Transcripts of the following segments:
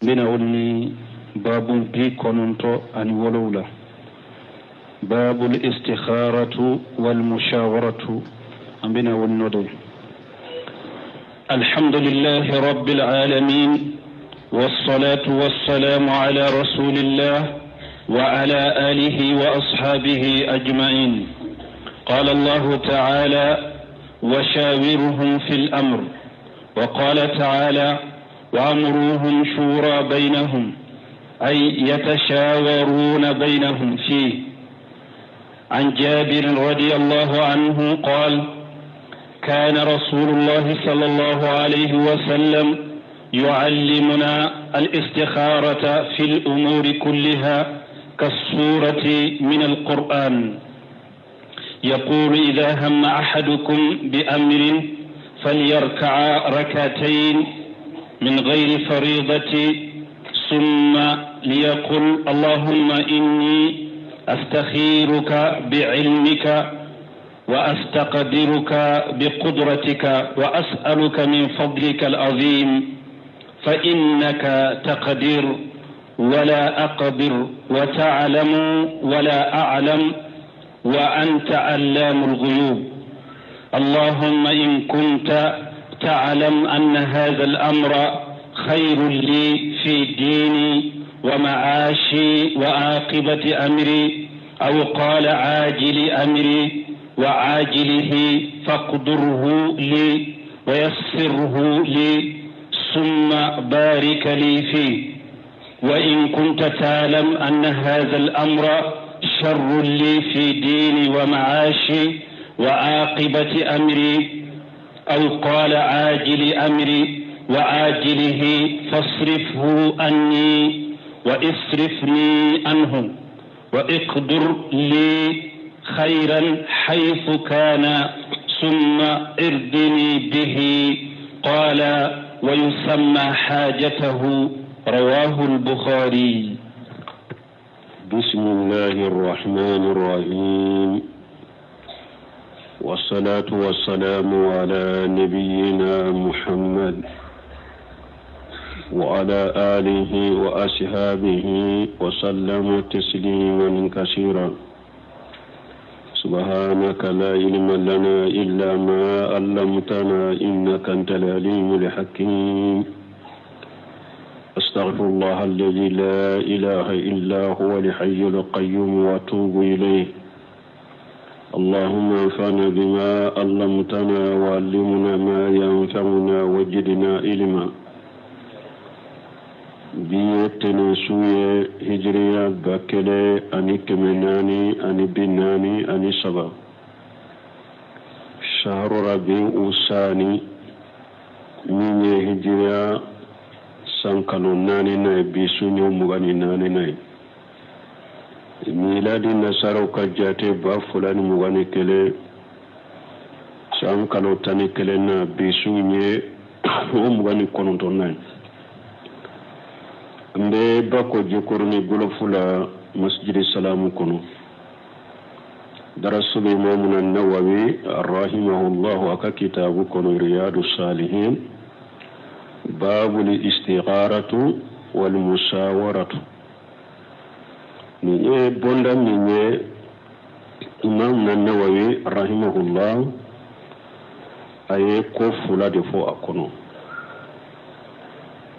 N bɛna o ni babu 97, babul istikharatu wal mushawaratu, an bɛna o nɔ de. Alhamdulillahi rabbil alamin, wassalatu wassalamu ala rasulillah wa ala alihi wa ashabihi ajma'in. Qala Allah ta'ala: وشاورهم في الأمر. وقال تعالى: وأمرهم شورى بينهم، أي يتشاورون بينهم فيه. عن جابر رضي الله عنه قال: كان رسول الله صلى الله عليه وسلم يعلمنا الاستخارة في الأمور كلها كالسورة من القرآن. يقول: إذا هم أحدكم بأمر فليركع ركعتين من غير فريضة، ثم ليقل: اللهم إني أستخيرك بعلمك، وأستقدرك بقدرتك، وأسألك من فضلك العظيم، فإنك تقدر ولا أقدر، وتعلم ولا أعلم، وأنت علام الغيوب. اللهم إن كنت تعلم أن هذا الأمر خير لي في ديني ومعاشي وعاقبة أمري، أو قال عاجل أمري وعاجله، فاقدره لي ويسره لي، ثم بارك لي فيه. وإن كنت تعلم أن هذا الأمر شر لي في ديني ومعاشي وعاقبة أمري، أو قال عاجل أمري وعاجله، فاصرفه عني واصرفني عنه، واقدر لي خيرا حيث كان، ثم ارضني به. قال: ويسمى حاجته. رواه البخاري. بسم الله الرحمن الرحيم، والصلاة والسلام على نبينا محمد وعلى آله وأصحابه وسلم تسليما كثيرا. سبحانك لا علم لنا إلا ما علمتنا، إنك أنت العليم الحكيم. أستغفر الله الذي لا إله إلا هو الحي القيوم وأتوب إليه. اللهم انفعنا بما علمتنا، وعلمنا ما ينفعنا، وزدنا علما. Bi ye tɛnɛn su ye, hijiriya 1443, shahru rabiu sani, min ye hijiriya san kalo naani na ye. Bi su ye 24 na ye. Miladi nasaraw ka jate, 2021, san kalo 11 na, bi su ye o 29 na ye. N bɛ Bako Jikɔrɔni Golofu la, Masjidi Salamu kɔnɔ. Darasu bɛ Imamuna Nawawi rahimahullahu a ka kitabu kɔnɔ, Riyadu Salihin, babul istigharatu wal musawaratu. Nin ye bonda min ye, Imamuna Nawawi rahimahullah a ye ko fila de fɔ a kɔnɔ: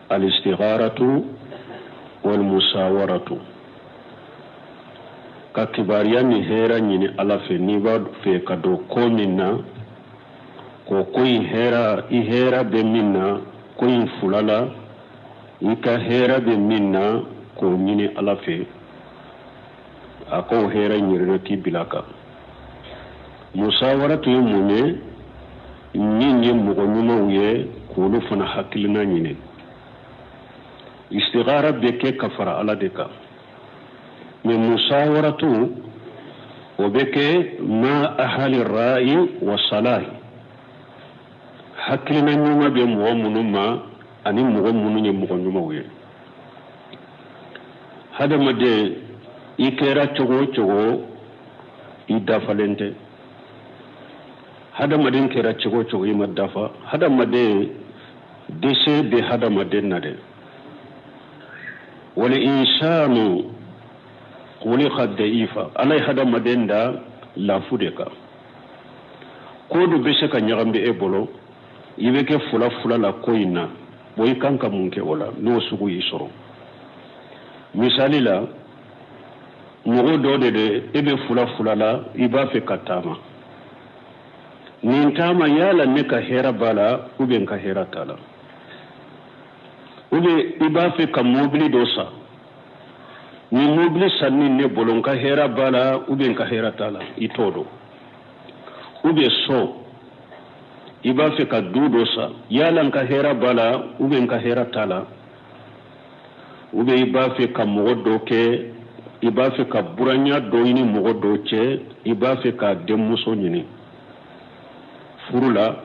al-istigharatu wal musawaratu, ka kibaruya ni hɛrɛ ɲini Ala fɛ. N'i b'a fɛ ka don ko min na, k'o ko in hɛrɛ, i hɛrɛ bɛ min na, ko in fila la, i ka hɛrɛ bɛ min na, k'o ɲini Ala fɛ, a k'o hɛrɛ ɲɛrɛ k'i bila kan. Musawaratu ye mun ye? Min ye mɔgɔ ɲumanw ye, k'olu fana hakilina ɲini. Istighara bɛ kɛ ka fara Ala de kan, mais musawaratu, o bɛ kɛ ma ahali rayi wa salahi, hakilina ɲuman bɛ mɔgɔ minnu ma ani mɔgɔ minnu ye mɔgɔ ɲumanw ye. Hadamaden, i kɛra cogo o cogo, i dafalen tɛ. Hadamaden kɛra cogo o cogo, i ma dafa. Hadamaden, dɛsɛ bɛ hadamaden na dɛ. Wal insanu khuliqa da'ifa, Ala ye hadamaden da lafu de kan. Ko dɔ bɛ se ka ɲagami e bolo, i bɛ kɛ fula fula la ko in na. Bon, i kan ka mun kɛ o la n'o sugu y'i sɔrɔ? Misali la, mɔgɔ dɔ de e bɛ fula fula la, i b'a fɛ ka taama. Nin taama, yala ne ka hɛrɛ b'a la ou bien n ka hɛrɛ t'a la? Ou bien i b'a fɛ ka mobili dɔ san. Nin mobili sanni ne bolo, n ka hɛrɛ b'a la ou bien n ka hɛrɛ t'a la? I t'o dɔn. Ou bien so, i b'a fɛ ka du dɔ san, yala n ka hɛrɛ b'a la ou bien n ka hɛrɛ t'a la? Ou bien i b'a fɛ ka mɔgɔ dɔ kɛ, i b'a fɛ ka buranya dɔ ɲini mɔgɔ dɔ cɛ, i b'a fɛ k'a denmuso ɲini furu la,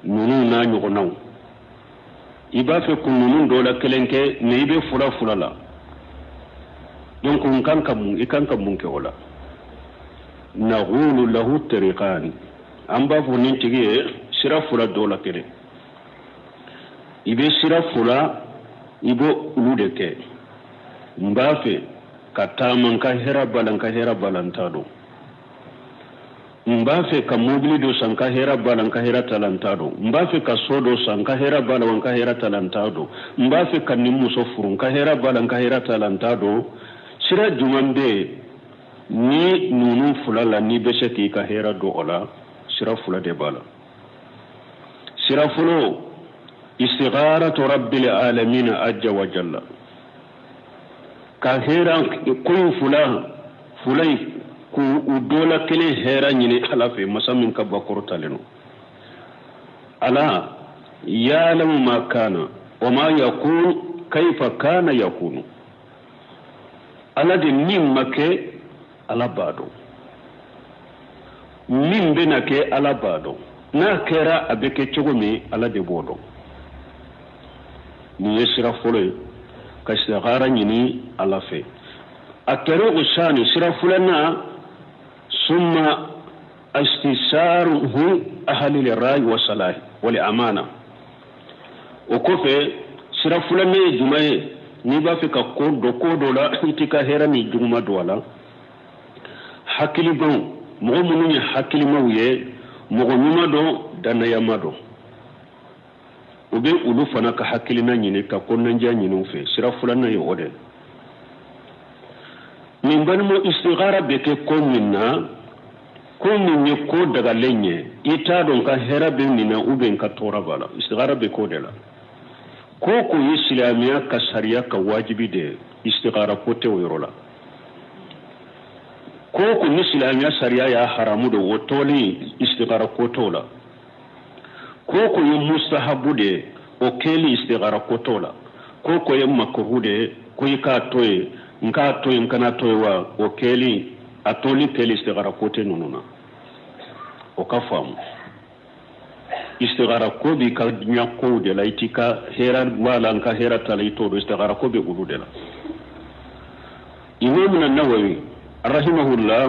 ninnu n'a ɲɔgɔnnaw. I b'a fɛ kun ninnu dɔ la kelen kɛ, mais i bɛ fula fula la. Donc n kan ka mun, i kan ka mun kɛ o la? Naqulu lahu tariqani, an b'a fɔ nin tigi ye sira fila dɔ la kelen. I bɛ sira fila, i b'o olu de kɛ. N b'a fɛ ka taama, n ka hɛrɛ b'a la, n ka hɛrɛ b'a la, n t'a dɔn. N b'a fɛ ka mobili dɔ san, n ka hɛrɛ b'a la, n ka hɛrɛ t'a la, n t'a dɔn. N b'a fɛ ka so dɔ san, n ka hɛrɛ b'a la wa n ka hɛrɛ t'a la, n t'a dɔn. N b'a fɛ ka nin muso furu, n ka hɛrɛ b'a la, n ka hɛrɛ t'a la, n t'a dɔn. Sira jumɛn bɛ yen ni ninnu fila la n'i bɛ se k'i ka hɛrɛ don o la? Sira fila de b'a la. Sira fɔlɔ, istigharatu rabbil alamin azza wa jalla, ka hɛrɛ ko in fila fila in k'u u dɔ la kelen hɛrɛ ɲini Ala fɛ, masa min ka ba kɔrɔtalen don. Ala ya'lamu ma kana wa ma yakun kaifa kana yakunu. Ala de min ma kɛ, Ala b'a dɔn. Min bɛna kɛ, Ala b'a dɔn. N'a kɛra, a bɛ kɛ cogo min, Ala de b'o dɔn. Nin ye sira fɔlɔ ye, ka istighara ɲini Ala fɛ. A tariqu sani, sira filanan, summa istisaruhu ahli rai wa salahi wal amana. O kɔfɛ, sira filanan ye jumɛn ye? N'i b'a fɛ ka ko dɔ ko dɔ la, i t'i ka hɛrɛ ni juguman don a la, hakilibaw, mɔgɔ minnu ye hakilimaw ye, mɔgɔ ɲuman dɔn, dannayama dɔn, u bɛ olu fana ka hakilina ɲini, ka kɔnɔnajɛya ɲini u fɛ. Sira filanan ye o de. Nin balima, istighara bɛ kɛ ko min na, ko min ye ko dagalen ye, i t'a dɔn ka hɛrɛ bɛ nin na ou bien ka tɔɔrɔ b'a la, istighara bɛ k'o de la. Ko ko ye silamɛya ka sariya ka wajibi de ye, istighara ko tɛ o yɔrɔ la. Ko ko ni silamɛya sariya y'a haramu don, o tɔɔli istighara ko t'o la. Ko ko ye mustahabu de ye, o kɛli istighara ko t'o la. Ko ko ye makruhu de ye, ko i k'a to yen, n k'a to yen, n kana to yen wa, o kɛli, a toli kɛli, istighara ko tɛ ninnu na. O ka faamu, istighara ko b'i ka diɲɛ kow de la, i t'i ka hɛrɛ b'a la, n ka hɛrɛ t'a la, i t'o dɔn. Istighara ko bɛ olu de la. Imamuna Nawawi rahimahullah,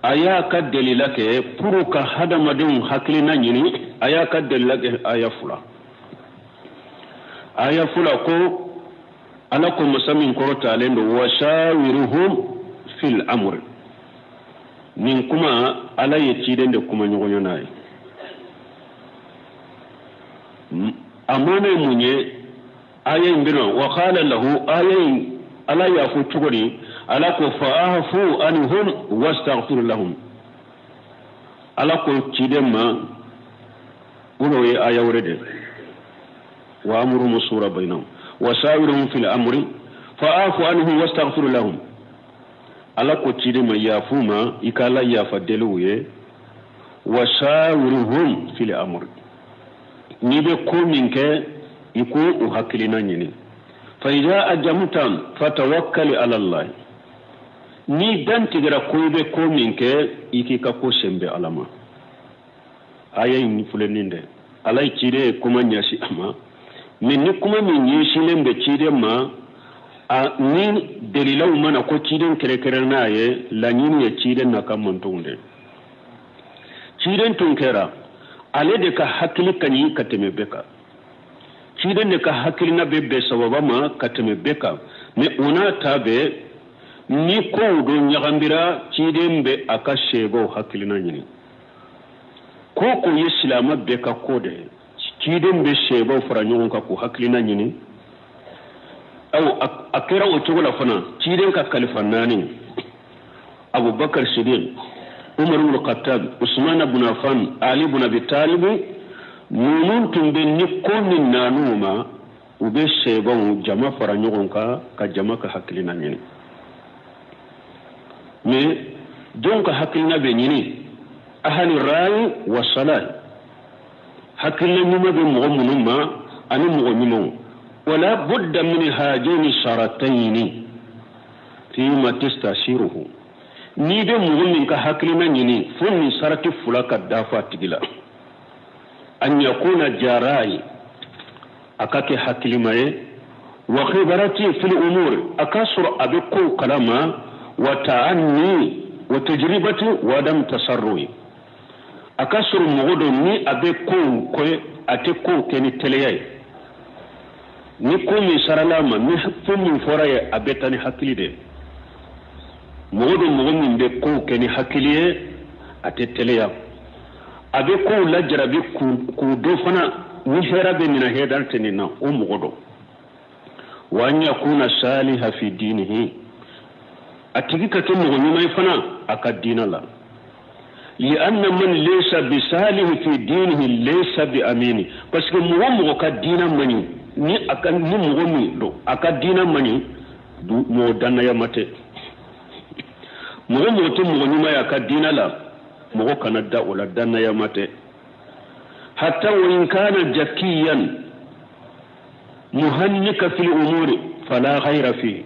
a y'a ka delila kɛ pour ka hadamadenw hakilina ɲini. A y'a ka delila kɛ aya fila. Aya fila ko, Ala ko, masa min kɔrɔtalen don, washawiruhum fil amri. Nin kuma, Ala ye ciden de kuma ɲɔgɔnya n'a ye. A maana ye mun ye? Aya in bɛna wa qala lahu, aya in, Ala y'a fɔ cogo di? Ala ko fa'afu anhum wastaghfir lahum. Ala ko ciden ma, o ye aya wɛrɛ de, wa amruhum shura bainahum washawiruhum fil amri fa'afu anhum wastaghfir lahum. Ala ko ciden ma, yafu ma, i ka Ala yafa deliw ye. Washawiruhum fil amri, n'i bɛ ko min kɛ, i ko u hakilina ɲini. Fa iza ajamta fatawakkali ala Allah. N'i dantigɛra ko i bɛ ko min kɛ, i k'i ka ko sɛnbɛ Ala ma. Aya in filɛ nin dɛ, Ala ye ciden ye kuma ɲɛsin a ma. Mais ni kuma min ɲɛsinlen bɛ ciden ma, a ni dalilaw mana ko ciden kɛrɛnkɛrɛn n'a ye, laɲini ye ciden n'a ka mantonw de. Ciden tun kɛra ale de ka hakili ka ɲi ka tɛmɛ bɛɛ kan. Ciden Ciden de ka hakilina bɛ bɛn sawaba ma ka tɛmɛ bɛɛ kan, mais o n'a ta bɛɛ, ni kow dɔ ɲagambira, ciden bɛ a ka seebaw hakilina ɲini. Ko ko ye silama bɛɛ ka ko de ye, ciden bɛ seebaw fara ɲɔgɔn kan k'u hakilina ɲini. Aw, a kɛra o cogo la fana. Ciden ka kalifa naani, Abubakar Sidiq, Umar ibn Khattab, Usman ibn Affan, Ali ibn Abi Talib, ninnu tun bɛ ni ko min nan'u ma, u bɛ seebaw jama fara ɲɔgɔn kan ka jama ka hakilina ɲini. Mais jɔn ka hakilina bɛ ɲini? Ahali rayi wa salah, hakilina ɲuman bɛ mɔgɔ minnu ma ani mɔgɔ ɲumanw. Wala budda min hajeni saratayini fima tastasiruhu. N'i bɛ mɔgɔ min ka hakilina ɲini, fo nin sarati fila ka dafa a tigi la: an yakuna jarayi, a ka kɛ hakilima ye, wa khibarati fil umur, a ka sɔrɔ a bɛ kow kalama, wa ta'anni wa tajribati wa adam tasarru'i. A ka sɔrɔ mɔgɔ dɔ ni a bɛ kow kɛ, a tɛ kow kɛ ni teliya ye. Ni ko min sarala ma, ni fɛn min fɔra ye, a bɛ taa ni hakili de ye. Mɔgɔ dɔ, mɔgɔ min bɛ kow kɛ ni hakili ye, a tɛ teliya, a bɛ kow lajarabi k'u dɔ fana ni hɛrɛ bɛ nin na, hɛrɛ tɛ nin na, o mɔgɔ dɔ. Wa an yakuna saliha fi dinihi, a tigi ka kɛ mɔgɔ ɲuman ye fana a ka diina la. Lianna man laysa bisalihi fi dinihi laysa bi amini, parce que mɔgɔ mɔgɔ ka diina man ɲi, ni a ka ni mɔgɔ min don a ka diina man ɲi, mɔgɔ dannayama tɛ. Mɔgɔ mɔgɔ tɛ mɔgɔ ɲuman ye a ka diina la, mɔgɔ kana da o la, dannayama tɛ. Hatta wa in kana jakiyan muhannika fil umuri fala khayra fihi.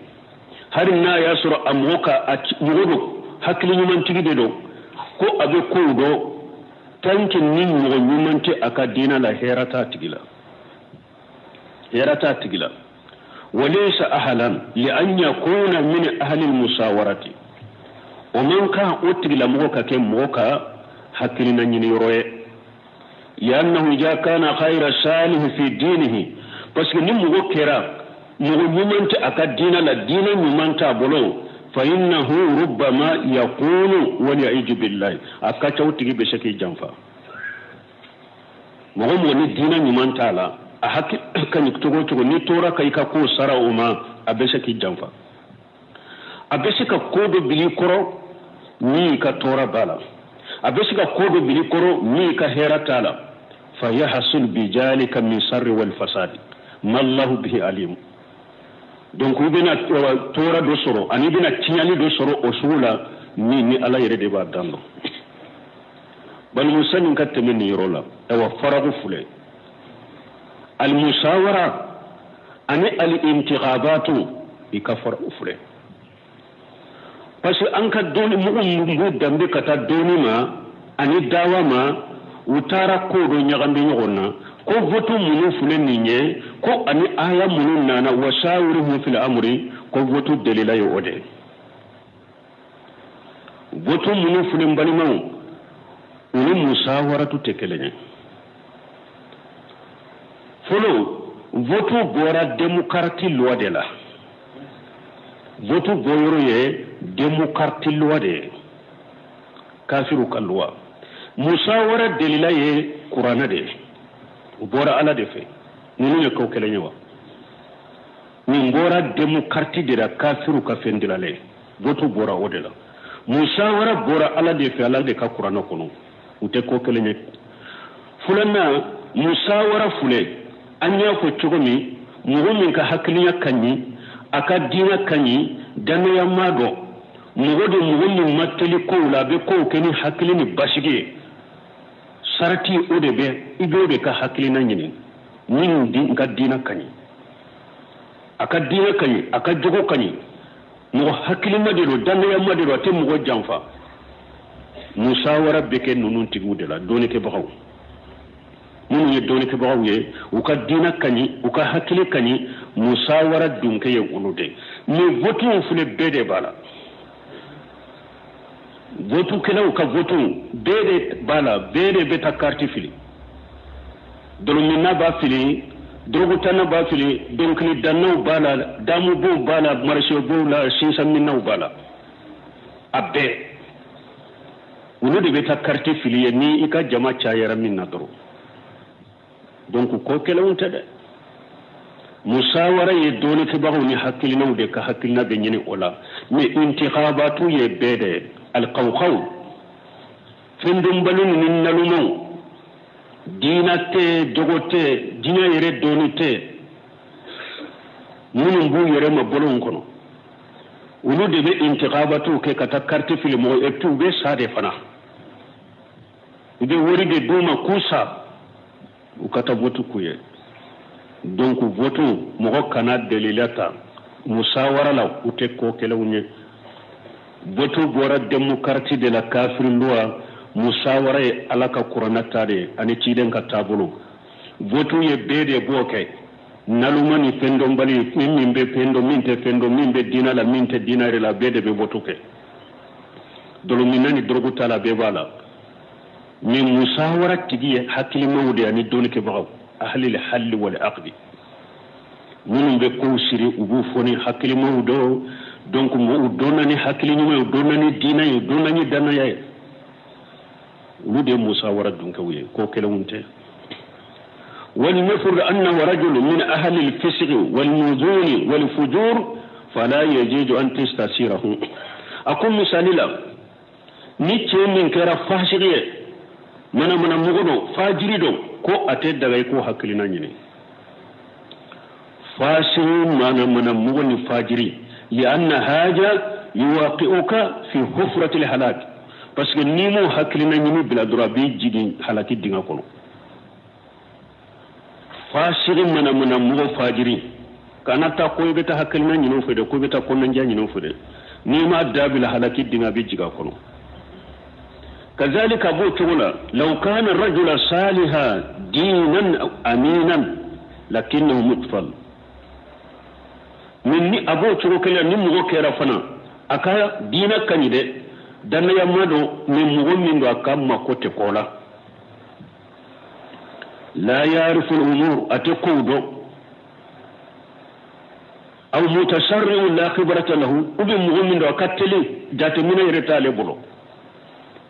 Hali n'a y'a sɔrɔ a mɔgɔ ka a mɔgɔ don, hakili ɲumantigi de don, ko a bɛ kow dɔn, tant que ni mɔgɔ ɲuman tɛ a ka diina la, hɛrɛ t'a tigi la, hɛrɛ t'a tigi la. Walaysa ahlan li an yakuna min ahli almusawarati, o man kan o tigilamɔgɔ ka kɛ mɔgɔ ka hakilina ɲini yɔrɔ ye. Liannahu ida kana khayra salih fi dinihi, parce que ni mɔgɔ kɛra mɔgɔ ɲuman tɛ a ka diina la, diina ɲuman t'a bolo, fa innahu rubbama yakunu waliyaiju billahi, a ka ca o tigi bɛ se k'i janfa. Mɔgɔ mɔgɔ ni diina ɲuman t'a la, a hakili ka ɲi cogo o cogo, n'i tora ka i ka ko sara o ma, a bɛ se k'i janfa, a bɛ se ka ko dɔ bil'i kɔrɔ min ka tɔɔrɔ b'a la, a bɛ se ka ko dɔ bil'i kɔrɔ min ka hɛrɛ t'a la. Fa yahsul bijalika min sarri wal fasadi ma Allahu bihi alim. Donc i bɛna tɔɔrɔ dɔ sɔrɔ ani i bɛna tiɲɛni dɔ sɔrɔ o sugu la min ni Ala yɛrɛ de b'a dan dɔn. Balimaw, sani ka tɛmɛ nin yɔrɔ la, ayiwa, faraku filɛ: almusawara ani alintigabatu, i ka faraku filɛ, parce que an ka dɔnni mɔgɔ minnu b'u danbe ka taa dɔnni ma ani dawa ma, u taara ko dɔ ɲagami ɲɔgɔn na, ko vote minnu filɛ nin ye, ko ani aya minnu nana wasawirihum fil amri, ko vote delila ye o de ye. Vote minnu filɛ, n balimaw, u ni musawaratu tɛ kelen ye. Fɔlɔ, vote bɔra démocratie loi de la. Vote bɔyɔrɔ ye démocratie loi de ye, kafiru ka loi. Musawara delila ye kuranɛ de ye, o bɔra Ala de fɛ. Ninnu ye ko kelen ye wa? Nin bɔra démocratie de la, kafiru ka fɛn dilalen, vote bɔra o de la. Musawara bɔra Ala de fɛ, Ala de ka kuranɛ kɔnɔ. U tɛ ko kelen ye. Filanan, musawara filɛ, an y'a fɔ cogo min, mɔgɔ min ka hakiliya ka ɲi, a ka diinɛ ka ɲi, dannayama dɔ mɔgɔ de, mɔgɔ min ma teli kow la, a bɛ kow kɛ ni hakili ni basigi ye. Sarati o de bɛ i b'o de ka hakilina ɲini, min ka diinɛ ka ɲi, a ka diinɛ ka ɲi, a ka jogo ka ɲi, mɔgɔ hakilima de don, dannayama de don, a tɛ mɔgɔ janfa. Musawara bɛ kɛ ninnu tigiw de la, dɔnnikɛbagaw minnu ye dɔnnikɛbagaw ye, u ka diinɛ ka ɲi, u ka hakili ka ɲi, musawara dunkɛ ye olu de. Mais votuw filɛ, bɛɛ de b'a la. Votukɛlaw ka votu, bɛɛ de b'a la, bɛɛ de bɛ taa kariti fili. Dɔlɔminna b'a fili, dɔrɔgutanna b'a fili, dɔnkilidannaw b'a la, damubow b'a la, marisebow la, sinsanminnaw b'a la, a bɛɛ olu de bɛ taa kariti fili ye ni i ka jama cayara min na dɔrɔn. Donc ko kɛlɛw tɛ dɛ. Musawara ye dɔnnikɛbagaw ni hakilinaw de ka hakilina bɛ ɲini o la, mais intikhabatu ye bɛɛ de alikawukaw, fɛndɔnbali ni nalumaw, diina tɛ, jogo tɛ, diinɛ yɛrɛ dɔnni tɛ, minnu b'u yɛrɛ ma bɔlɔnw kɔnɔ, olu de bɛ intikhabatu kɛ ka taa kariti fili mɔgɔ, et puis u bɛ sa de fana, u bɛ wari de d'u ma k'u sa, u ka taa vote k'u ye. Donc vote mɔgɔ kana delila ta musawara la, u tɛ ko kɛlɛw ye. Vote bɔra démocratie de la, kafiri loi. Musawara ye Ala ka kuranna ta de ye ani ciden ka taabolo. Vote ye bɛɛ de b'o kɛ, naluma ni fɛndɔnbali, min bɛ fɛn dɔn, min tɛ fɛn dɔn, min bɛ diinɛ la, min tɛ diinɛ yɛrɛ la, bɛɛ de bɛ vote kɛ. Dɔlɔminna ni dɔrɔgu ta la, bɛɛ b'a la. Mais musawara tigi ye hakilimaw de ani dɔnnikɛbagaw, ahlil halli wal aqdi, minnu bɛ kow siri, u b'u fɔ ni hakilimaw dɔ. Donc u dɔnna ni hakili ɲuman ye, u dɔnna ni diinɛ ye, u dɔnna ni danaya ye, olu de ye musawara dunkɛw ye, ko kelenw tɛ. ولنفرض أنه رجل من أهل الفسق والمجون والفجور فلا يجوز أن تستشيره. أقول مثال لا ni cɛ min kɛra fasigi ye, manamana mɔgɔ don, fajiri don, ko a tɛ daga i k'o hakilina ɲini. Fasigi, manamana mɔgɔ ni fajiri, lianna haja yuwaqi'uka fi hufratil halak, parce que n'i m'o hakilina ɲini bila dɔrɔn, a b'i jigin halaki dingɛ kɔnɔ. Fasigi, manamana mɔgɔ, fajiri, kana taa ko i bɛ taa hakilina ɲini o fɛ dɛ, ko i bɛ taa kɔnɔnajɛ ɲini o fɛ dɛ. N'i m'a dabila, halaki dingɛ, a bɛ jigin a kɔnɔ. Kazalika b'o cogo la, law kana rajula saliha diinan aminan lakinnahu mutfal min, ni a b'o cogo kelen, ni mɔgɔ kɛra fana a ka diinɛ ka ɲi dɛ, danaya ma don, mais mɔgɔ min don, a ka mako tɛ ko la, la yarifu al-umur, a tɛ kow dɔn, aw mutasarri'un la khibrata lahu, ou bien mɔgɔ min don, a ka teli, jateminɛ yɛrɛ t'ale bolo,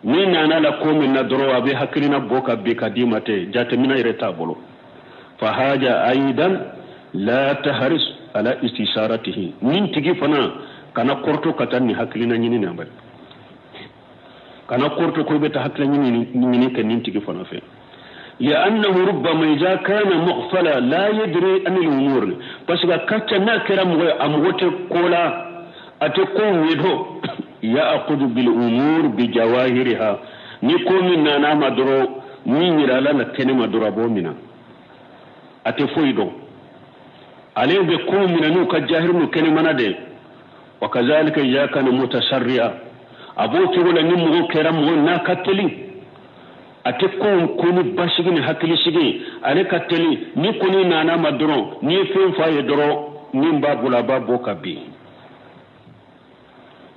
ni nana la ko min na dɔrɔn, a bɛ hakilina bɔ ka bin ka d'i ma ten, jateminɛ yɛrɛ t'a bolo. Fa haja aidan la tahris ala istisharatihi, nin tigi fana kana kɔrɔtɔ ka taa nin hakilina ɲini na bari, kana kɔrɔtɔ ko i bɛ taa hakilina ɲini kɛ nin tigi fana fɛ. لأنه ربما إذا كان مغفلا لا يدري عن الأمور, parce que kacca n'a kɛra mɔgɔ ye, a mɔgɔ tɛ ko la, a tɛ ko ɲɛdɔn, ya'khudhu bil umur bi jawahiriha, ni ko min nana ma dɔrɔn, min yira la na kɛnɛ ma dɔrɔn, a b'o minɛ, a tɛ foyi dɔn, ale bɛ ko minɛ n'u ka jahiri n'u kɛnɛmana de. Wa kazalika idha kana mutasarri'a, a b'o cogo la, ni mɔgɔ kɛra mɔgɔ n'a ka teli, a tɛ ko ko ni basigi ni hakilisigi, ale ka teli, ni kɔni nana ma dɔrɔn, n'i ye fɛn f'a ye dɔrɔn, min b'a bolo, a b'a bɔ ka bin.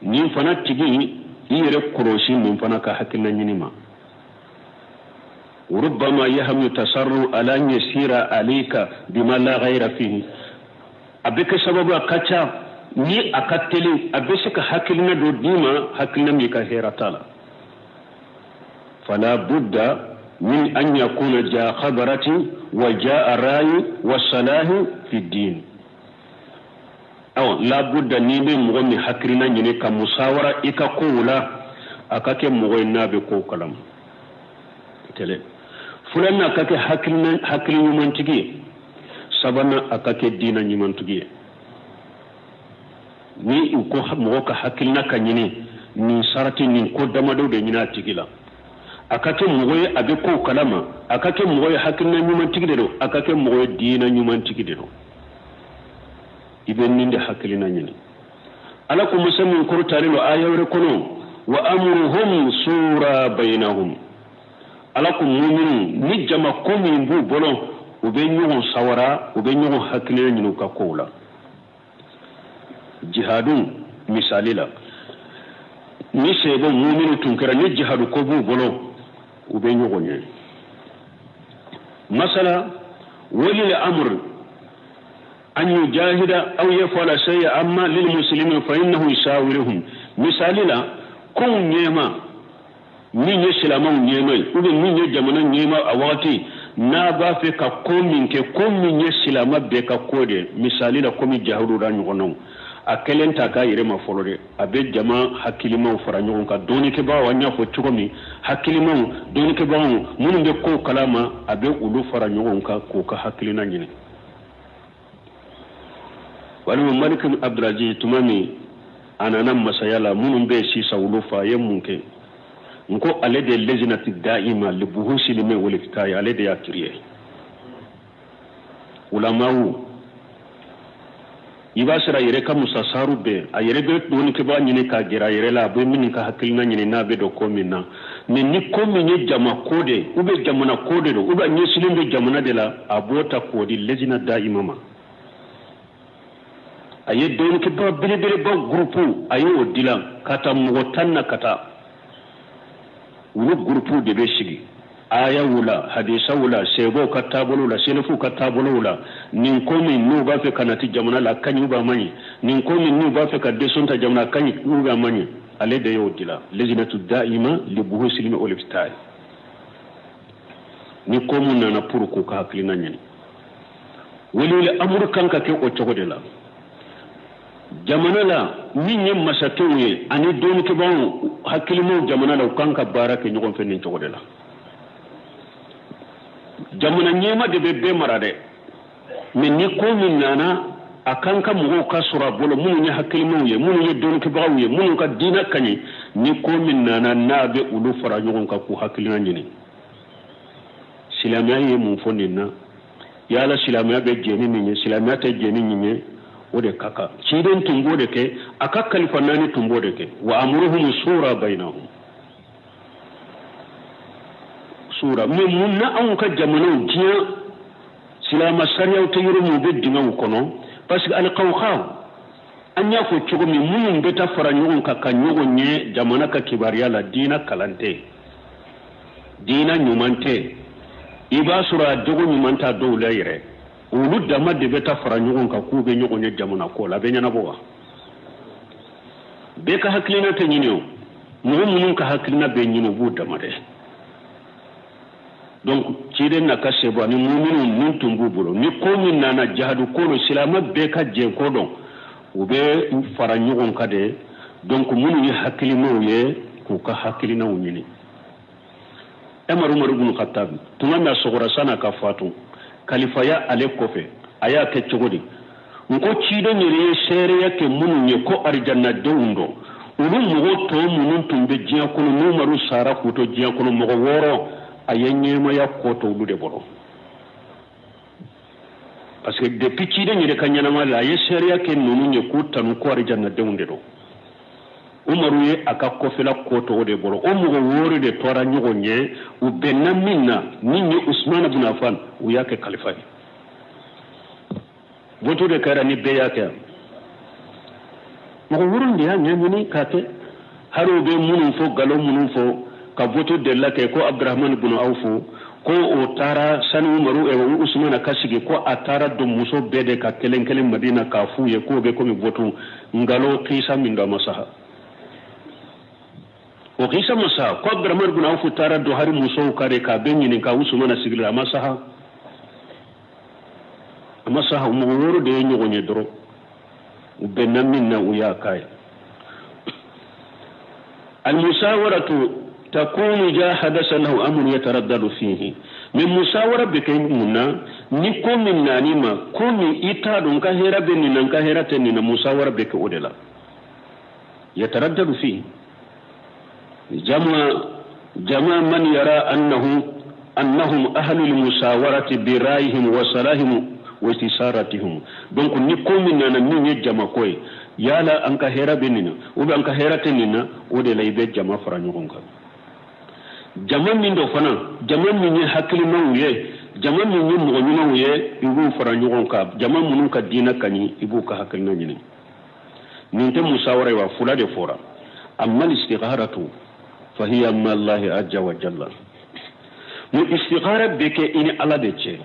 Nin fana tigi, i yɛrɛ kɔlɔsi nin fana ka hakilina ɲini ma. ربما يهم tasarru ala yasira alayka bima la ghayra fihi, a bɛ kɛ sababu a ka ca ni a ka teli, a bɛ se ka hakilina dɔ d'i ma, hakilina min ka hɛrɛ t'a la. فلا بد من أن يكون جاء خبرة وجاء رأي وصلاح في الدين. أو لا بد ni bɛ mɔgɔ min hakilina ɲini ka musawara i ka kow la, a ka kɛ mɔgɔ ye n'a bɛ kow kalama. Kelen filanan, a ka kɛ hakili ɲumantigi ye. Sabanan, a ka kɛ diinɛ ɲumantigi ye. Ni u ko mɔgɔ ka hakilina ka ɲini, nin sarati nin ko damadɔ de ɲini a tigi la: a ka kɛ mɔgɔ ye a bɛ kow kalama, a ka kɛ mɔgɔ ye hakilina ɲumantigi de don, a ka kɛ mɔgɔ ye diinɛ ɲumantigi de don. I bɛ nin de hakilina ɲini. Ala ko masa min kɔrɔtalen don, aya wɛrɛ kɔnɔ, wa amruhum sura bainahum, Ala ko muminu ni jama ko min b'u bolo, u bɛ ɲɔgɔn sawara, u bɛ ɲɔgɔn hakilina ɲini u ka kow la. Jihadu misali la, ni sebo muminu tun kɛra ni jihadu ko b'u bolo, u bɛ ɲɔgɔn ye. Masala Walil amr an yujahida aw yaf'ala shay'an amma lil muslimin fa innahu yushawiruhum. Misali la, kow ɲɛma min ye silamɛw ɲɛma ye ou bien min ye jamana ɲɛma a wagati n'a b'a fɛ ka ko min kɛ, ko min ye silamɛ bɛɛ ka ko de, misali la komi jahadu da ɲɔgɔnnaw, a kɛlen ta k'a yɛrɛ ma fɔlɔ dɛ, a bɛ jama hakilimaw fara ɲɔgɔn kan, dɔnnikɛbagaw, an y'a fɔ cogo min, hakilimaw, dɔnnikɛbagaw minnu bɛ kow kalama, a bɛ olu fara ɲɔgɔn kan k'u ka hakilina ɲini. Walima Malik Abdulaziz, tuma min a nana masaya la, minnu bɛ yen sisan olu fa, a ye mun kɛ? N ko ale de lejinati da'ima li buhusi ilmi wal iftayi, ale de y'a créé. Ulamaw, i b'a sɔrɔ a yɛrɛ ka musasaru bɛɛ, a yɛrɛ bɛ dɔnnikɛbaa ɲini k'a gɛrɛ a yɛrɛ la, a bɛ minnu ka hakilina ɲini n'a bɛ don ko min na. Mais ni ko min ye jama ko de ye ou bien jamana ko de don ou bien ɲɛsinnen bɛ jamana de la, a b'o ta k'o di lejina da'ima ma. A ye dɔnnikɛbaa belebeleba gurupu, a ye o dilan ka taa mɔgɔ 10 na ka taa, olu gurupu de bɛ sigi ayaw la, hadisaw la, sɛbɛw ka taabolo la, selefuw ka taabolow la. Nin ko min n'u b'a fɛ ka nati jamana la, a ka ɲi ou bien a man ɲi? Nin ko min n'u b'a fɛ ka desɔn ta jamana, a ka ɲi ou bien a man ɲi? Ale de y'o dilan, lejinatu da'ima li buhusi ilmi wal iftayi. Ni ko mun nana pour k'u ka hakilina ɲini, welewele amuru kan ka kɛ o cogo de la jamana la. Min ye masakɛw ye ani dɔnnikɛbaaw, hakilimaw jamana la, u kan ka baara kɛ ɲɔgɔn fɛ nin cogo de la. Jamana ɲɛma de bɛ bɛɛ mara dɛ, mais ni ko min nana, a kan ka mɔgɔw ka sɔrɔ a bolo minnu ye hakilimaw ye, minnu ye dɔnnikɛbagaw ye, minnu ka diinɛ ka ɲi. Ni ko min nana, n'a bɛ olu fara ɲɔgɔn kan k'u hakilina ɲini. Silamɛya ye mun fɔ nin na? Yala silamɛya bɛ jɛn ni nin ye, silamɛya tɛ jɛn ni nin ye? O de ka kan. Ciden tun b'o de kɛ, a ka kalifa naani tun b'o de kɛ. Wa amuruhum sura bainahum sura. Mais mun na anw ka jamanaw, diɲɛ silamɛ sariyaw tɛ yɔrɔ min, u bɛ dingɛw kɔnɔ? Parce que alikawukaw, an y'a fɔ cogo min, minnu bɛ taa fara ɲɔgɔn kan ka ɲɔgɔn ɲɛ jamana ka kibaruya la, diinɛ kalan tɛ, diinɛ ɲuman tɛ, i b'a sɔrɔ a jogo ɲuman t'a dɔw la yɛrɛ. Olu dama de bɛ taa fara ɲɔgɔn kan k'u bɛ ɲɔgɔn ye jamana ko la, a bɛ ɲɛnabɔ wa? Bɛɛ ka hakilina tɛ ɲini o, mɔgɔ minnu ka hakilina bɛ ɲini, u b'u dama dɛ. Donc ciden n'a ka sebo ani muminu min tun b'u bolo, ni ko min nana, jahadu ko don, silamɛ bɛɛ ka jɛn ko dɔn, u bɛ fara ɲɔgɔn kan de. Donc minnu ye hakilimaw ye, k'u ka hakilinaw ɲini. Umaru ibn Khattab, tuma min a sɔgɔra san'a ka fatu, kalifaya ale kɔfɛ, a y'a kɛ cogo di? N ko ciden yɛrɛ ye seereya kɛ minnu ye ko arijanadenw don, olu mɔgɔ tɔ minnu tun bɛ diɲɛ kɔnɔ, n'Umaru sara k'u to diɲɛ kɔnɔ, mɔgɔ 6, a ye ɲɛmaya ko to olu de bolo. Parce que depuis ciden yɛrɛ ka ɲɛnama la, a ye seereya kɛ ninnu ye k'u tanu ko arijanadenw de don. Umaru ye a ka kɔfɛla ko to o de bolo. O mɔgɔ 6 de tora ɲɔgɔn ɲɛ, u bɛnna min na, min ye Usumana bin Affan, u y'a kɛ kalifa ye. Vote de kɛra ni bɛɛ y'a kɛ, mɔgɔ 6 de y'a ɲɛɲini k'a kɛ. Hali u bɛ minnu fɔ, nkalon minnu fɔ, ka vote delila kɛ ko Abdurahmani bin Awfu, ko o taara sani Umaru Usumana ka sigi, ko a taara don muso bɛɛ de ka kelen kelen Madina k'a f'u ye k'o bɛ komi vote. Nkalon kisa min don, a ma saha. O kisa ma saha ko Abdurahmani bin Awfu taara don hali musow ka de k'a bɛ ɲininka Usumana sigila, a ma saha, a ma saha. Mɔgɔ 6 de ye ɲɔgɔn ye dɔrɔn, u bɛnna min na, u y'a k'a ye. Almusawaratu takunu ja hadasa lahu amrun yataraddadu fihi. Mais musawara bɛ kɛ mun na? Ni ko min nan'i ma, ko min i t'a dɔn n ka hɛrɛ bɛ nin na, n ka hɛrɛ tɛ nin na, musawara bɛ kɛ o de la. Yataraddadu fihi jama man yara annahum ahlul musawarati bi ra'yihim wa salahihim wa istisaratihim. Donc ni ko min nana min ye jama ko ye, yala an ka hɛrɛ bɛ nin na ou bien an ka hɛrɛ tɛ nin na, o de la i bɛ jama fara ɲɔgɔn kan. Jama min dɔ fana, jama min ye hakilimaw ye, jama min ye mɔgɔ ɲumanw ye, i b'u fara ɲɔgɔn kan. Jama minnu ka diinɛ ka ɲi, i b'u ka hakilina ɲini. Nin tɛ musawara ye wa? Fula de fɔra. Amma listigharatu fahiya ma Allahi azza wa jalla. Mu istighara bɛ kɛ i ni Ala de cɛ.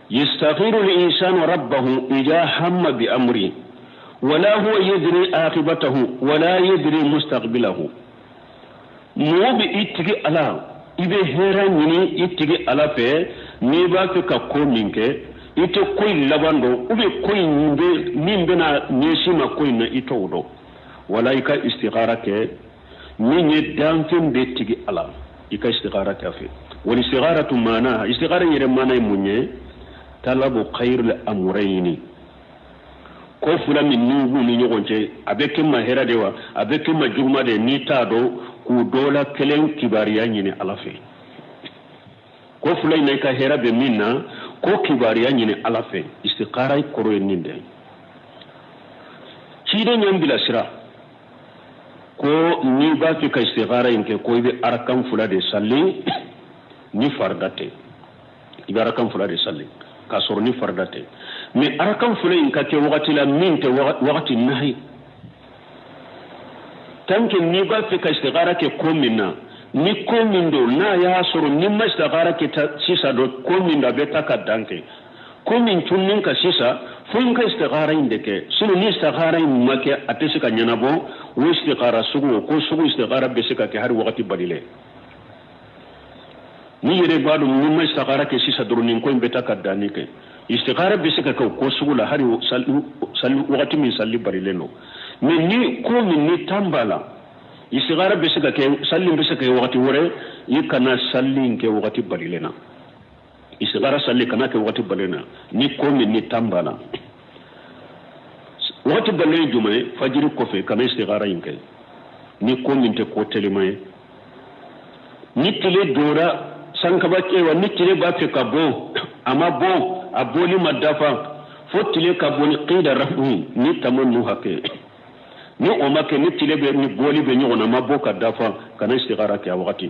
Yastakhiru al-insanu rabbahu idha hamma bi amri wala huwa yadri aqibatahu wala yadri mustaqbilahu. Mɔgɔ bɛ i tigi Ala, i bɛ hɛrɛ ɲini i tigi Ala fɛ n'i b'a fɛ ka ko min kɛ, i tɛ ko in laban dɔn ou bien ko in bɛ min bɛna ɲɛsin ma ko in na, i t'o dɔn. Wala i ka istikhara kɛ min ye danfɛn bɛɛ tigi Ala, i ka istikhara kɛ a fɛ. Wal istikharatu maana, istikhara yɛrɛ maana ye mun ye? Talabu khairil amrayni, ko fila min n'u b'u ni ɲɔgɔn cɛ, a bɛ kɛ ma hɛrɛ de wa, a bɛ kɛ ma juguma de, n'i t'a dɔn, k'u dɔ la kelen kibaruya ɲini Ala fɛ. Ko fila in na i ka hɛrɛ bɛ min na, ko kibaruya ɲini Ala fɛ. Istikhara kɔrɔ ye nin de ye. Ciden y'an bilasira ko n'i b'a fɛ ka istikhara in kɛ, ko i bɛ arakan fila de sali ni farida tɛ. I bɛ arakan fila de sali k'a sɔrɔ ni farida tɛ, mais arakan fila in ka kɛ wagati la min tɛ wagati nahi. Tant que n'i b'a fɛ ka istikhara kɛ ko min na, ni ko min don n'a y'a sɔrɔ n'i ma istikhara kɛ sisan don, ko min don a bɛ taa ka dan kɛ ko min tunnen ka sisan, fo n ka istikhara in de kɛ. Sinon ni istikhara in ma kɛ, a tɛ se ka ɲɛnabɔ. O istikhara sugu, o ko sugu istikhara bɛ se ka kɛ hali wagati balilen. Ni yɛrɛ b'a dɔn ni ma istikhara kɛ sisan dɔrɔn, nin ko in bɛ taa ka danni kɛ. Istikhara bɛ se ka kɛ o ko sugu la hali sali wagati min sali balilen don. Mais ni ko min ni tan b'a la, istikhara bɛ se ka kɛ, sali bɛ se ka kɛ wagati wɛrɛ. I kana sali in kɛ wagati balilen na. Istikhara sali kana kɛ wagati balilen na ni ko min ni tan b'a la. Wagati balilen ye jumɛn ye? Fajiri kɔfɛ kana istikhara in kɛ ni ko min tɛ ko telima ye. Ni tile dora sankaba cewa, ni tile b'a fɛ ka bɔ, a ma bɔ, a bɔli ma dafa, fo tile ka bɔ ni qida rafu ni tamannu hakɛ. Ni o ma kɛ, ni tile bɛ ni bɔli bɛ ɲɔgɔn na, a ma bɔ ka dafa, kana istikhara kɛ a wagati.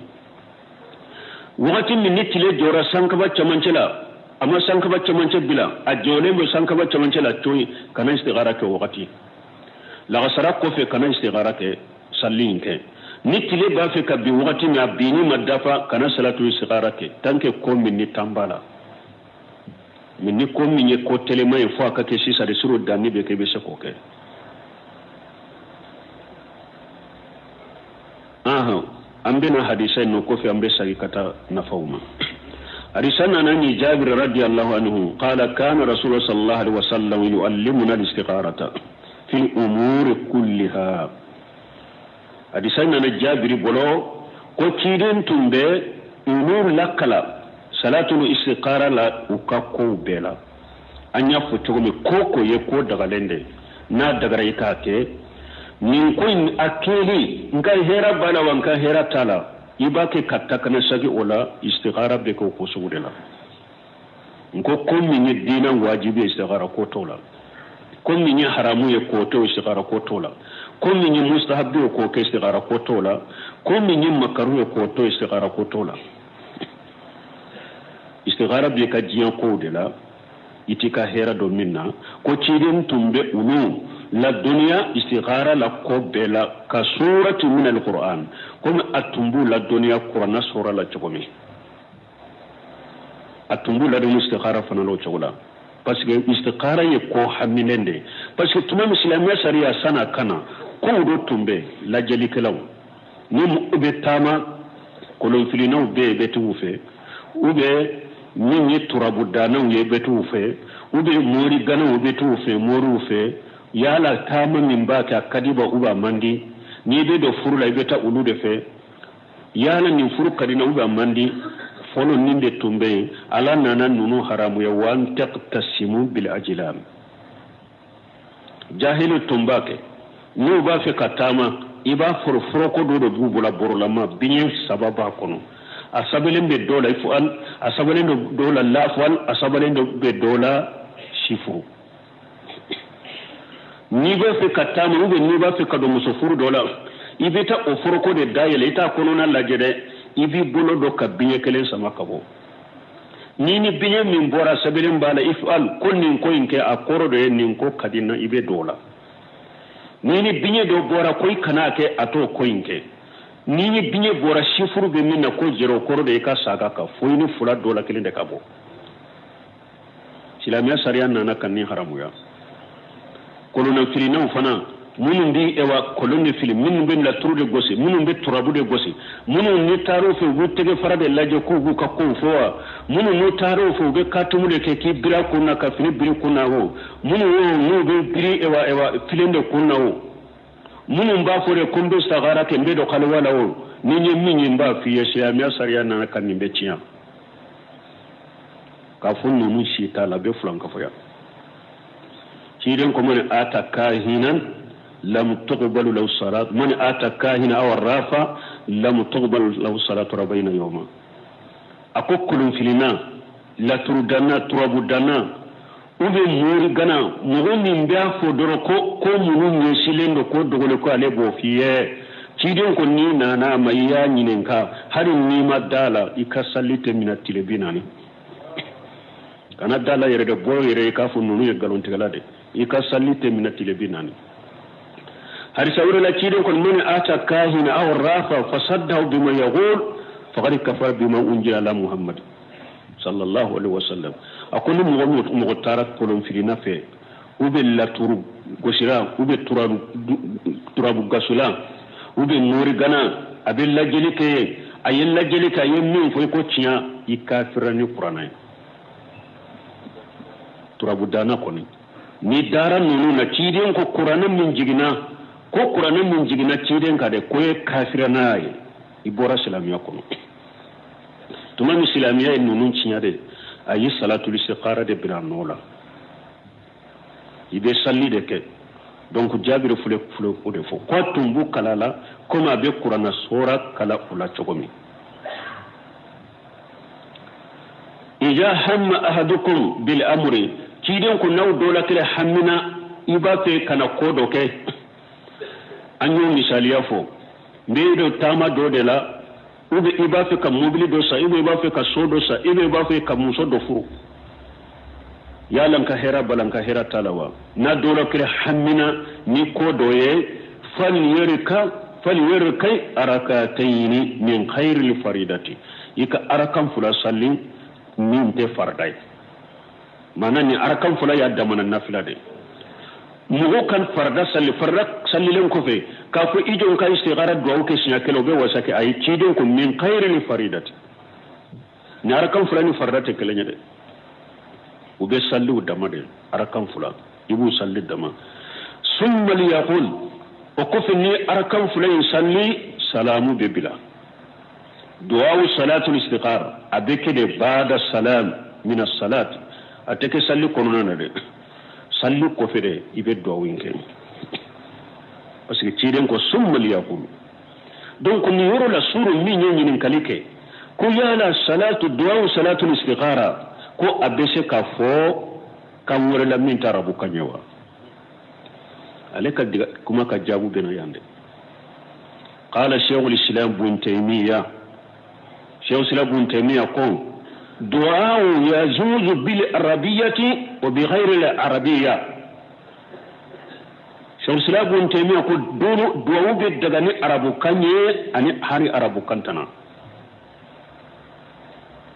Wagati min ni tile jɔra sankaba cɛmancɛ la, a ma sankaba cɛmancɛ bila, a jɔlen bɛ sankaba cɛmancɛ la coyi, kana istikhara kɛ o wagati. Lagasara kɔfɛ kana istikhara kɛ, sali in kɛ. Ni tile b'a fɛ ka bin wagati min, a binni ma dafa, kana salatu istikhara kɛ tant que ko min ni tan b'a la. Mais ni ko min ye ko telema ye, fo a ka kɛ sisan de, suro danni bɛ kɛ, i bɛ se k'o kɛ. An bɛna hadisa in nɔ kɔfɛ, an bɛ segin ka taa nafaw ma. Hadisa nana ni Jabir radiyallahu anhu qala kana rasulullah sallallahu alaihi wasallam yuallimuna al-istikharata fil umuri kulliha. Hadisa nana Jabiri bolo ko ciden tun bɛ olu lakala salatul istikhara la u ka kow bɛɛ la. An y'a fɔ cogo min, ko ko ye ko dagalen de, n'a dagara i k'a kɛ. Nin ko in a kɛli, n ka hɛrɛ b'a la wa n ka hɛrɛ t'a la, i b'a kɛ ka ta kana sagi o la. Istikhara bɛ kɛ o ko sugu de la. N ko ko min ye diinɛ wajibi ye, istikhara ko t'o la. Ko min ye haramu ye, k'o to, istikhara ko t'o la. Ko min ye mustahabi ye, k'o kɛ, istikhara ko t'o la. Ko min ye makaru ye, k'o to, istikhara ko t'o la. Istikhara b'i ka diɲɛ kow de la, i t'i ka hɛrɛ dɔn min na. Ko ciden tun bɛ olu ladɔnniya istikhara la ko bɛɛ la ka surati min al-Qur'an, komi a tun b'u ladɔnniya kuranna sura la cogo min, a tun b'u ladɔnniya istikhara fana la o cogo la. Parce que istikhara ye ko haminen de ye. Parce que tuma min silamɛya sariya san'a ka na, kow dɔ tun bɛ lajɛlikɛlaw ni mɔgɔ bɛ taama, kolonfilinaw bɛ yen, i bɛ t'u fɛ, ou bien min ye turabudannaw ye, i bɛ t'u fɛ, ou bien moriganaw, i bɛ t'u fɛ, moriw fɛ. Yala taama min b'a kɛ, a ka di ba ou bien a man di. N'i bɛ don furu la, i bɛ taa olu de fɛ. Yala nin furu ka di na ou bien a man di. Fɔlɔ nin de tun bɛ yen. Ala nana ninnu haramuya, wa an taqtasimu bil ajlam. Jahili tun b'a kɛ, n'u b'a fɛ ka taama, i b'a fɔrɔ foroko dɔ de b'u bolo, bɔrɔlama biɲɛ saba b'a kɔnɔ. A sabalen bɛ dɔw la ifal, a sabalen bɛ dɔw la lafal, a sabalen bɛ dɔw la sifuru. N'i b'a fɛ ka taama ou bien n'i b'a fɛ ka don muso furu dɔ la, i bɛ taa o foroko de dayɛlɛ, i t'a kɔnɔna lajɛ dɛ, i b'i bolo dɔ ka biɲɛ kelen sama ka bɔ. Ni ni biɲɛ min bɔra, sɛbɛnlen b'a la ifal, ko nin ko in kɛ, a kɔrɔ dɔ ye nin ko ka di n na, i bɛ don o la. Ni ni biɲɛ dɔ bɔra ko i kana kɛ, a t'o ko in kɛ. Ni ni biɲɛ bɔra sifuru bɛ min na ko jɛrɛ, o kɔrɔ de i ka saga kan, fo i ni fila dɔ la kelen de ka bɔ. Silamɛya sariya nana ka nin haramuya. Kolonnafilinaw fana, minnu bɛ ewa kolon de fili, minnu bɛ laturu de gosi, minnu bɛ turabu de gosi, minnu ni taar'u fɛ u b'u tɛgɛ fara de lajɛ k'u b'u ka kow fɔ wa, minnu n'u taar'u fɛ u bɛ katumu de kɛ k'i biri a kun na ka fini biri kun na o, minnu o n'u bɛ biri ewa ewa filen de kun na o, minnu b'a fɔ de ko n bɛ sagara kɛ, n bɛ don kaliwa la o, ni n ye min ye n b'a f'i ye, silamɛya sariya nana ka nin bɛɛ tiɲɛ. K'a fɔ ninnu si t'a la, a bɛ filankafoya. Ciden ko man ata kahinan lam tuqbalu lahu salat, man ata kahina aw arrafa lam tuqbalu lahu salatu arba'ina yawma. A ko kolonfilina, laturudanna, turabudanna, ou bien morigana, mɔgɔ min b'a fɔ dɔrɔn ko ko minnu ɲɛsinnen don ko dogolen ko ale b'o f'i ye. Ciden ko n'i nana a ma i y'a ɲininka, hali n'i ma da la, i ka sali tɛ minɛ tile 40. Kana da la yɛrɛ de, bɔ yɛrɛ i k'a fɔ ninnu ye nkalontigɛla de, i ka sali tɛ minɛ tile 40. Hadisa wɛrɛ la ciden ko man ata kahina aw rafa fasaddahu bima yaqul faqad kafara bima unzila ala Muhammad sallallahu alaihi wasallam. A ko ni mɔgɔ mɔgɔ taara kolonfilina fɛ, u bɛ laturu gosira, u bɛ turabu gasula, u bɛ morigana, a bɛ lajɛli kɛ, a ye lajɛli kɛ, a ye min fɔ i ko tiɲɛ, i kafira ni kuranɛ ye. Turabu danna kɔni ni dara ninnu na, ciden ko kuranɛ min jiginna, ko kuranɛ min jiginna ciden ka de, ko ye kafira n'a ye, i bɔra silamɛya kɔnɔ. Tuma min silamɛya ye ninnu tiɲɛ de, a ye salatul istikhara de bila nɔ la, i bɛ sali de kɛ. Donc Jabiri filɛ filɛ o de fɔ k'a tun b'u kala la komi a bɛ kuranɛ sɔra kala u la cogo min. Iza hamma ahadukum bil amri, ciden ko n'aw dɔ la kelen hamina i b'a fɛ ka na ko dɔ kɛ. An y'o misaliya fɔ, n bɛ don taama dɔ de la, ou bien i b'a fɛ ka mobili dɔ san, ou bien i b'a fɛ ka so dɔ san, ou bien i b'a fɛ ka muso dɔ furu, yala n ka hɛrɛ bala, n ka hɛrɛ t'a la wa? N'a dɔ la kelen hamina ni ko dɔ ye, falyarka arakatayni min khayril faridati, i ka arakan fila sali min tɛ farida ye. Maana ni arakan fila y'a damana nafila de. Mɔgɔ kan farida sali, farida salilen kɔfɛ k'a fɔ i jɔ ka istikhara duwawu kɛ siɲɛ kelen, o bɛ wasa kɛ. A ye ciden ko min khayril faridati, ni arakan fila ni farida tɛ kelen ye dɛ, u bɛ sali u dama de, arakan fila i b'u sali dama. Summa liyaqul, o kɔfɛ ni arakan fila in sali, salamu bɛ bila. Duwawu salatul istikhara a bɛ kɛ de baada salam min as-salat, a tɛ kɛ sali kɔnɔna na dɛ, sali kɔfɛ de i bɛ duwawu in kɛ, parce que ciden ko summa liyaqul. Donc nin yɔrɔ la suru min ye ɲininkali kɛ ko yala salatu duwawu salatul istikhara ko a bɛ se ka fɔ kan wɛrɛ la min tɛ arabukan ye wa? Ale ka kuma ka jaabu bɛ na yan dɛ. Qala shaykhul islam ibn taymiya, shaykh islam ibn taymiya ko du'a yajuzu bil arabiyyati wa bi ghayri al arabiyya. Shaykh islam ibn taymiya ko du'a bɛ daga ni arabukan ye ani hari arabukan tana.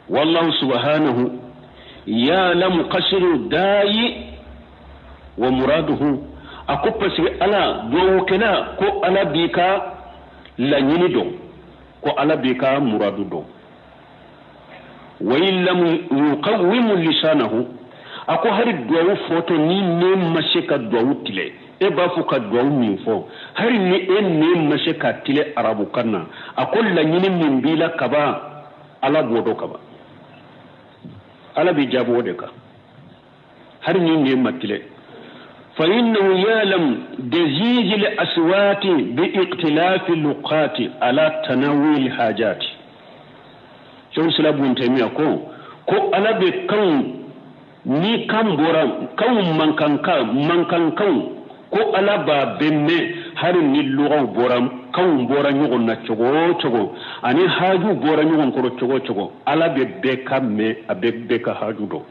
Wallahu subhanahu ya'lamu qasru da'i wa muraduhu. A ko parce que ala duwawukɛla ko ala b'i ka laɲini dɔn, ko ala b'i ka muradu dɔn. Wa in lam yuqawwimu lisanahu, a ko hari duwawu fɔtɔ ni ne ma se ka duwawu tile, e b'a fɔ ka duwawu min fɔ, hari ni e ne ma se ka tile arabukan na, a ko laɲini min b'i la kaban ala b'o dɔn kaban, ala b'i jaabi o de kan hari ni ne ma tile. فإنه يعلم دزيج الأصوات باختلاف اللغات على تنوع الحاجات. شو سلام بن تيمية كو كو على بكون ni kan bɔra kanw mankan kan mankan kanw ko ala b'a bɛɛ mɛn hali ni lugaw bɔra kanw bɔra ɲɔgɔn na cogo o cogo ani haju bɔra ɲɔgɔn kɔrɔ cogo o cogo, ala bɛ bɛɛ ka mɛn, a bɛ bɛɛ ka haju dɔn.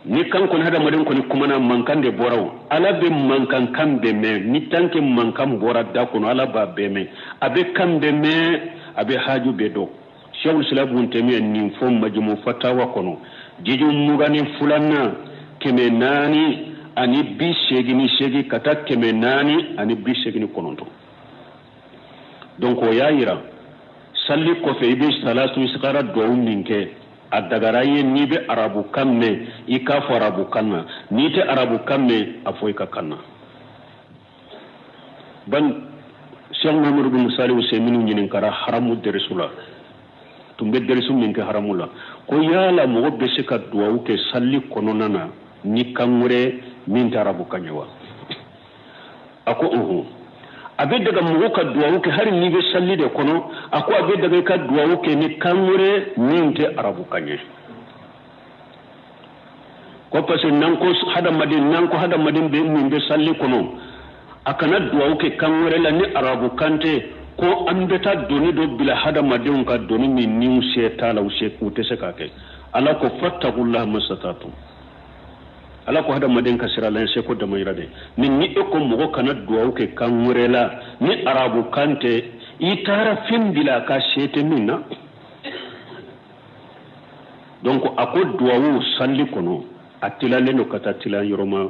Ni kan kɔni hadamaden kɔni kumana mankan de bɔra o, ala bɛ mankan kan bɛɛ mɛn. Ni tant que mankan bɔra da kɔnɔ, ala b'a bɛɛ mɛn, a bɛ kan bɛɛ mɛn, a bɛ haju bɛɛ dɔn. Sheikhul Islam Ibn Taymiyyah nin fɔ Majmu Fatawa kɔnɔ Jiju 22nan, 488 ka taa 489. Donc o y'a yira sali kɔfɛ, i bɛ salatu istikhara duwawu min kɛ, a dagara i ye, n'i bɛ arabukan mɛn, i k'a fɔ arabukan na. N'i tɛ arabukan mɛn, a fɔ i ka kan na. Ban Cheikh Muhammadu bin Salih Usaymin ɲininkara haramu derisu la, tun bɛ derisu min kɛ haramu la, ko yala mɔgɔ bɛ se ka duwawu kɛ sali kɔnɔna na ni kan wɛrɛ min tɛ arabukan ye wa? A ko ɔhɔn, a bɛ daga mɔgɔ ka duwawu kɛ hali n'i bɛ sali de kɔnɔ. A ko a bɛ daga i ka duwawu kɛ ni kan wɛrɛ min tɛ arabukan ye, ko parce que n'an ko hadamaden bɛ min bɛ sali kɔnɔ, a kana duwawu kɛ kan wɛrɛ la ni arabukan tɛ, ko an bɛ taa doni dɔ bila hadamadenw ka, doni min ni se t'a la, u se u tɛ se k'a kɛ. Ala ko fattaqullaha mastata'tum. Ala ko hadamaden ka sira la seko damayira de. Ni e ko mɔgɔ kana duwawu kɛ kan wɛrɛ la ni arabukan tɛ, i taara fɛn bila a ka se tɛ min na. Donc a ko duwawu salli kɔnɔ, a tilalen don ka taa tila yɔrɔma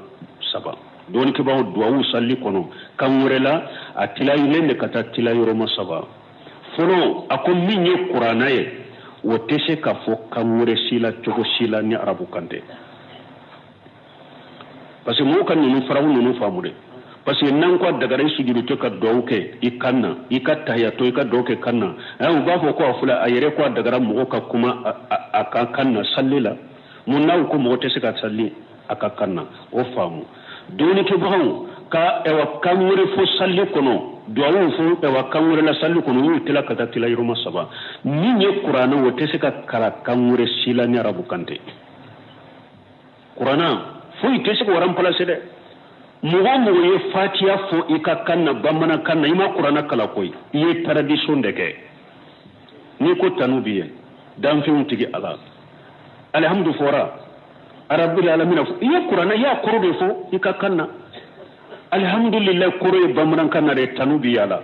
saba. Dɔnnikɛbaaw, duwawu salli kɔnɔ kan wɛrɛ la, a tilalen de ka taa tila yɔrɔma saba. Fɔlɔ, a ko min ye kuranna ye, o tɛ se ka fɔ kan wɛrɛ si la, cogo si la, ni arabukan tɛ, parce que mɔgɔw ka ninnu faraw ninnu faamu dɛ. Parce que n'an ko a dagara i sujudutɔ ka duwawu kɛ i kan na, i ka tahiyatɔ i ka duwawu kɛ kan na, u b'a fɔ ko a filɛ, a yɛrɛ ko a dagara mɔgɔw ka kuma a ka kan na salli la. Mun n'aw ko mɔgɔ tɛ se ka salli a ka kan na? O faamu. Dɔnnikɛbagaw ka ɛwa kan wɛrɛ fɔ salli kɔnɔ, duwawu fɔ ɛwa kan wɛrɛ la salli kɔnɔ, u y'u tila ka taa tila yɔrɔma saba. Min ye kuranɛ, o tɛ se ka kalan kan wɛrɛ si la ni arabukan tɛ. Kuranna foyi tɛ se k'o remplacer dɛ. Mɔgɔ o mɔgɔ ye fatiya fɔ i ka kan na, bamanankan na, i ma kuranna kalan koyi, i ye tradition de kɛ. N'i ko tanu bi ye danfɛnw tigi Ala, alihamudu fɔra arabil alamina, i ye kuranna, i y'a kɔrɔ de fɔ i ka kan na. Alihamudulilayi kɔrɔ ye bamanankan na dɛ, tanu bi ala.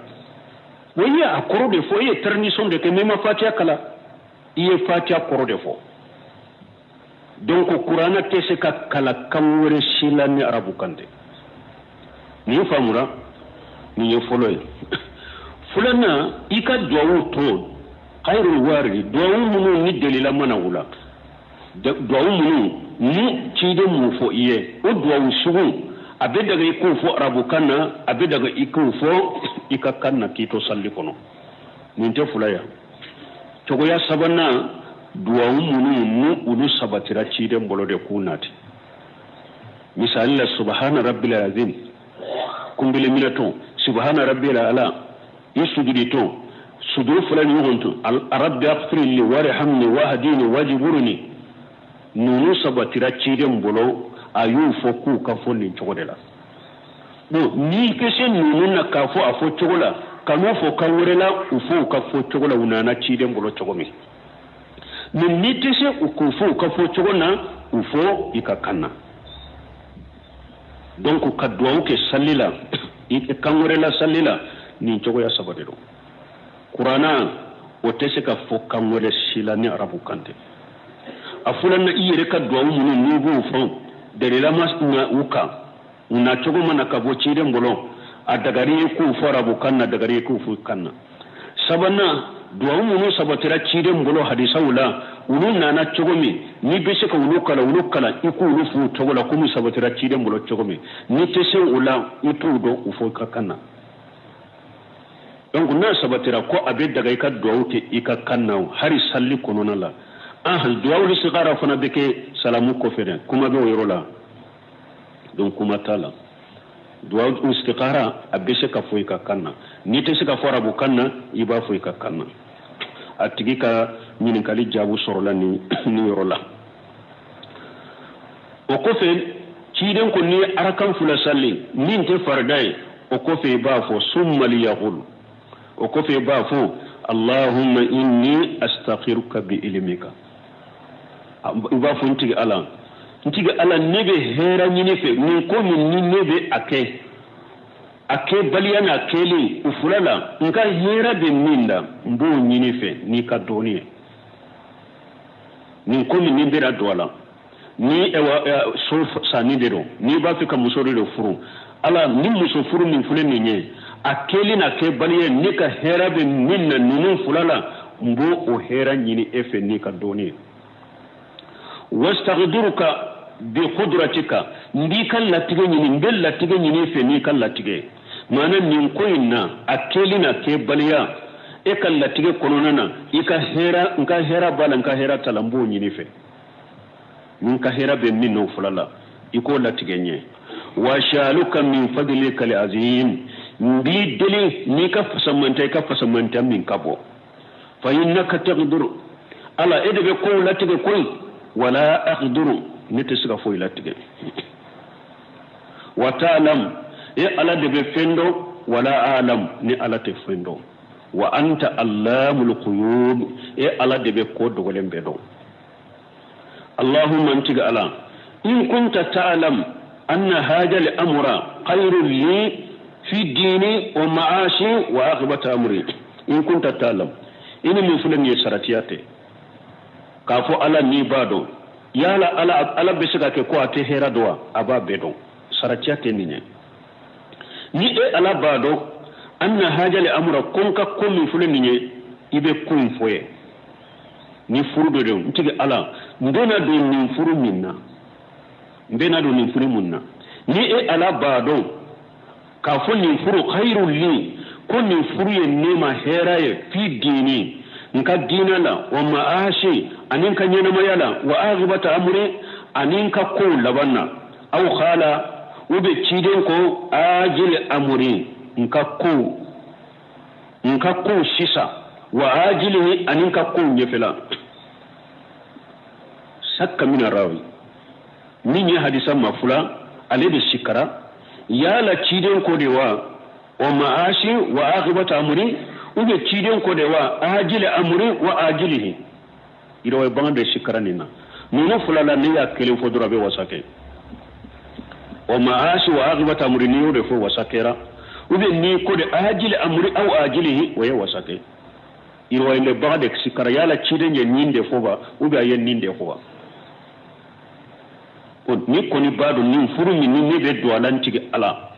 O i ye a kɔrɔ de fɔ, i ye tradition de kɛ, mais i ma fatiya kalan, i ye fatiya kɔrɔ de fɔ. Donc kuranna tɛ se ka kalan kan wɛrɛ si la ni arabukan tɛ. Nin faamura, nin ye fɔlɔ ye. Filanan, i ka duwawu to xayrul waridi, duwawu minnu ni delila mana u la, duwawu minnu ni ciden mun fɔ i ye, o duwawu sugu, a bɛ daga i k'o fɔ arabukan na, a bɛ daga i k'o fɔ i ka kan na k'i to salli kɔnɔ. Nin tɛ fila ya. Cogoya sabanan, duwawu minnu ni olu sabatira ciden bolo de k'u nati. Misali la, subhana rabbil azim kunbele minɛtɔ, subhana rabbil ala i sujuditɔ, sujud fila ni ɲɔgɔn to, rabbi aghfirli warhamni wahdini wajburni, ninnu sabatira ciden bolo, a y'u fɔ k'u ka fɔ nin cogo de la. Bon, n'i tɛ se ninnu na k'a fɔ a fɔ cogo la, ka n'u fɔ kan wɛrɛ la, u fɔ u ka fɔ cogo la, u nana ciden bolo cogo min. Mais n'i tɛ se u k'u fɔ u ka fɔ cogo na, u fɔ i ka kan na. Donc ka duwawu kɛ salli la i kan wɛrɛ la salli la, nin cogoya saba de don. Kuranna, o tɛ se ka fɔ kan wɛrɛ si la ni arabu kan tɛ. A filanan, i yɛrɛ ka duwawu minnu n'i b'u fɔ, dalila ma na u kan, u na cogo mana ka bɔ ciden bolo, a dagari ye k'u fɔ arabu kan na, dagari ye k'u fɔ kan na. Sabanan, duwawu minnu sabatira ciden bolo hadisaw la, olu nana cogo min, n'i bɛ se ka olu kalan, olu kalan, i k'olu f'u cogo la komi sabatira ciden bolo cogo min. N'i tɛ se o la, i t'u dɔn, u fɔ i ka kan na. Donc n'a sabatira ko a bɛ daga i ka duwawu kɛ i ka kan na hali salli kɔnɔna la, an duwawu istikhara fana bɛ kɛ salamu kɔfɛ dɛ, kuma bɛ o yɔrɔ la. Donc kuma t'a la, duwawu istikhara a bɛ se ka fɔ i ka kan na. N'i tɛ se ka fɔ arabu kan na, i b'a fɔ i ka kan na. A tigi ka ɲininkali jaabu sɔrɔla nin yɔrɔ la. O kɔfɛ, ciden ko n'i ye arakan fila sali min tɛ farida ye, o kɔfɛ i b'a fɔ summa liyaqul, o kɔfɛ i b'a fɔ allahumma inni astakhiruka bi ilmika. I b'a fɔ n tigi Ala, n tigi Ala, ne bɛ hɛrɛ ɲini fɛ nin ko min ni ne bɛ a kɛ, a kɛbaliya n'a kɛlen o fila la, n ka hɛrɛ bɛ min na, n b'o ɲini fɛ n'i ka dɔnni ye. Nin ko min ni n bɛna don a la, ni so sanni de don, n'i b'a fɛ ka muso de furu, Ala, ni muso furu min filɛ nin ye, a kɛli n'a kɛbaliya, ne ka hɛrɛ bɛ min na ninnu fila la, n b'o o hɛrɛ ɲini e fɛ n'i ka dɔnni ye. Wastaqdiruka bi qudratika, n b'i ka latigɛ ɲini, n bɛ latigɛ ɲini i fɛ n'i ka latigɛ. Maana nin ko in na, a kɛli n'a kɛbaliya, e ka latigɛ kɔnɔna na, i ka hɛrɛ, n ka hɛrɛ b'a la, n ka hɛrɛ t'a la, n b'o ɲini i fɛ. Ni n ka hɛrɛ bɛ min n'o fila la, i k'o latigɛ n ye. Wa as'aluka min fadlika al-azim, n b'i deli n'i ka fasamantɛ, i ka fasamantɛ min ka bon. Fa innaka taqdiru, Ala, e de bɛ kow latigɛ koyi. Wala aqdiru, ne tɛ se ka foyi latigɛ. Wa ta'lam, e Ala de bɛ fɛn dɔn. Wala a'lam, ne Ala tɛ fɛn dɔn. Wa anta allamul ghuyub, e Ala de bɛ ko dogolen bɛɛ dɔn. Allahumma, n tigi Ala, in kunta ta'lam anna hadha al-amra khayrun li fi dini wa ma'ashi wa aqibati amri. In kunta ta'lam, i ni min filɛ nin ye, saratiya tɛ k'a fɔ Ala n'i b'a dɔn. Yala Ala bɛ se ka kɛ ko a tɛ hɛrɛ dɔn wa? A b'a bɛɛ dɔn, saratiya tɛ nin ye. Ni e Ala b'a dɔn anna hadha al-amra, ko n ka ko min filɛ nin ye, i bɛ ko in fɔ ye, ni furu dɔ don, n tigi Ala, n bɛna don nin furu min na, n bɛna don nin furu mun na, ni e Ala b'a dɔn k'a fɔ nin furu khayru li, ko nin furu ye ne ma hɛrɛ ye, fi dini, n ka diinɛ la, wa ma'ashi, ani n ka ɲɛnamaya la, wa aqibata amri, ani n ka kow laban na. Aw qala, u bɛ ciden ko ajil amri, n ka kow sisan, wa ajilihi, ani n ka kow ɲɛfɛla. Sakka mina rawi, min ye hadisa mafula, ale de sikara yala ciden ko de wa wa ma'ashi wa aqibata amri, u bɛ ciden ko de wa ajili amri wa ajilihi. Yɔrɔ bagan de sikara nin na, ninnu fila la, ne y'a kelen fɔ dɔrɔn, a bɛ wasa kɛ. Wa ma'ashi wa aqibata amri, n'i y'o de fɔ, wasa kɛra. U bɛ n'i ko de ajili amri aw ajilihi, o ye wasa kɛ. Yɔrɔ bagan de sikara yala ciden ye nin de fɔ ba, ou bien a ye nin de fɔ ba. Ni kɔni b'a dɔn nin furu min ni ne bɛ don a la, n tigi Ala,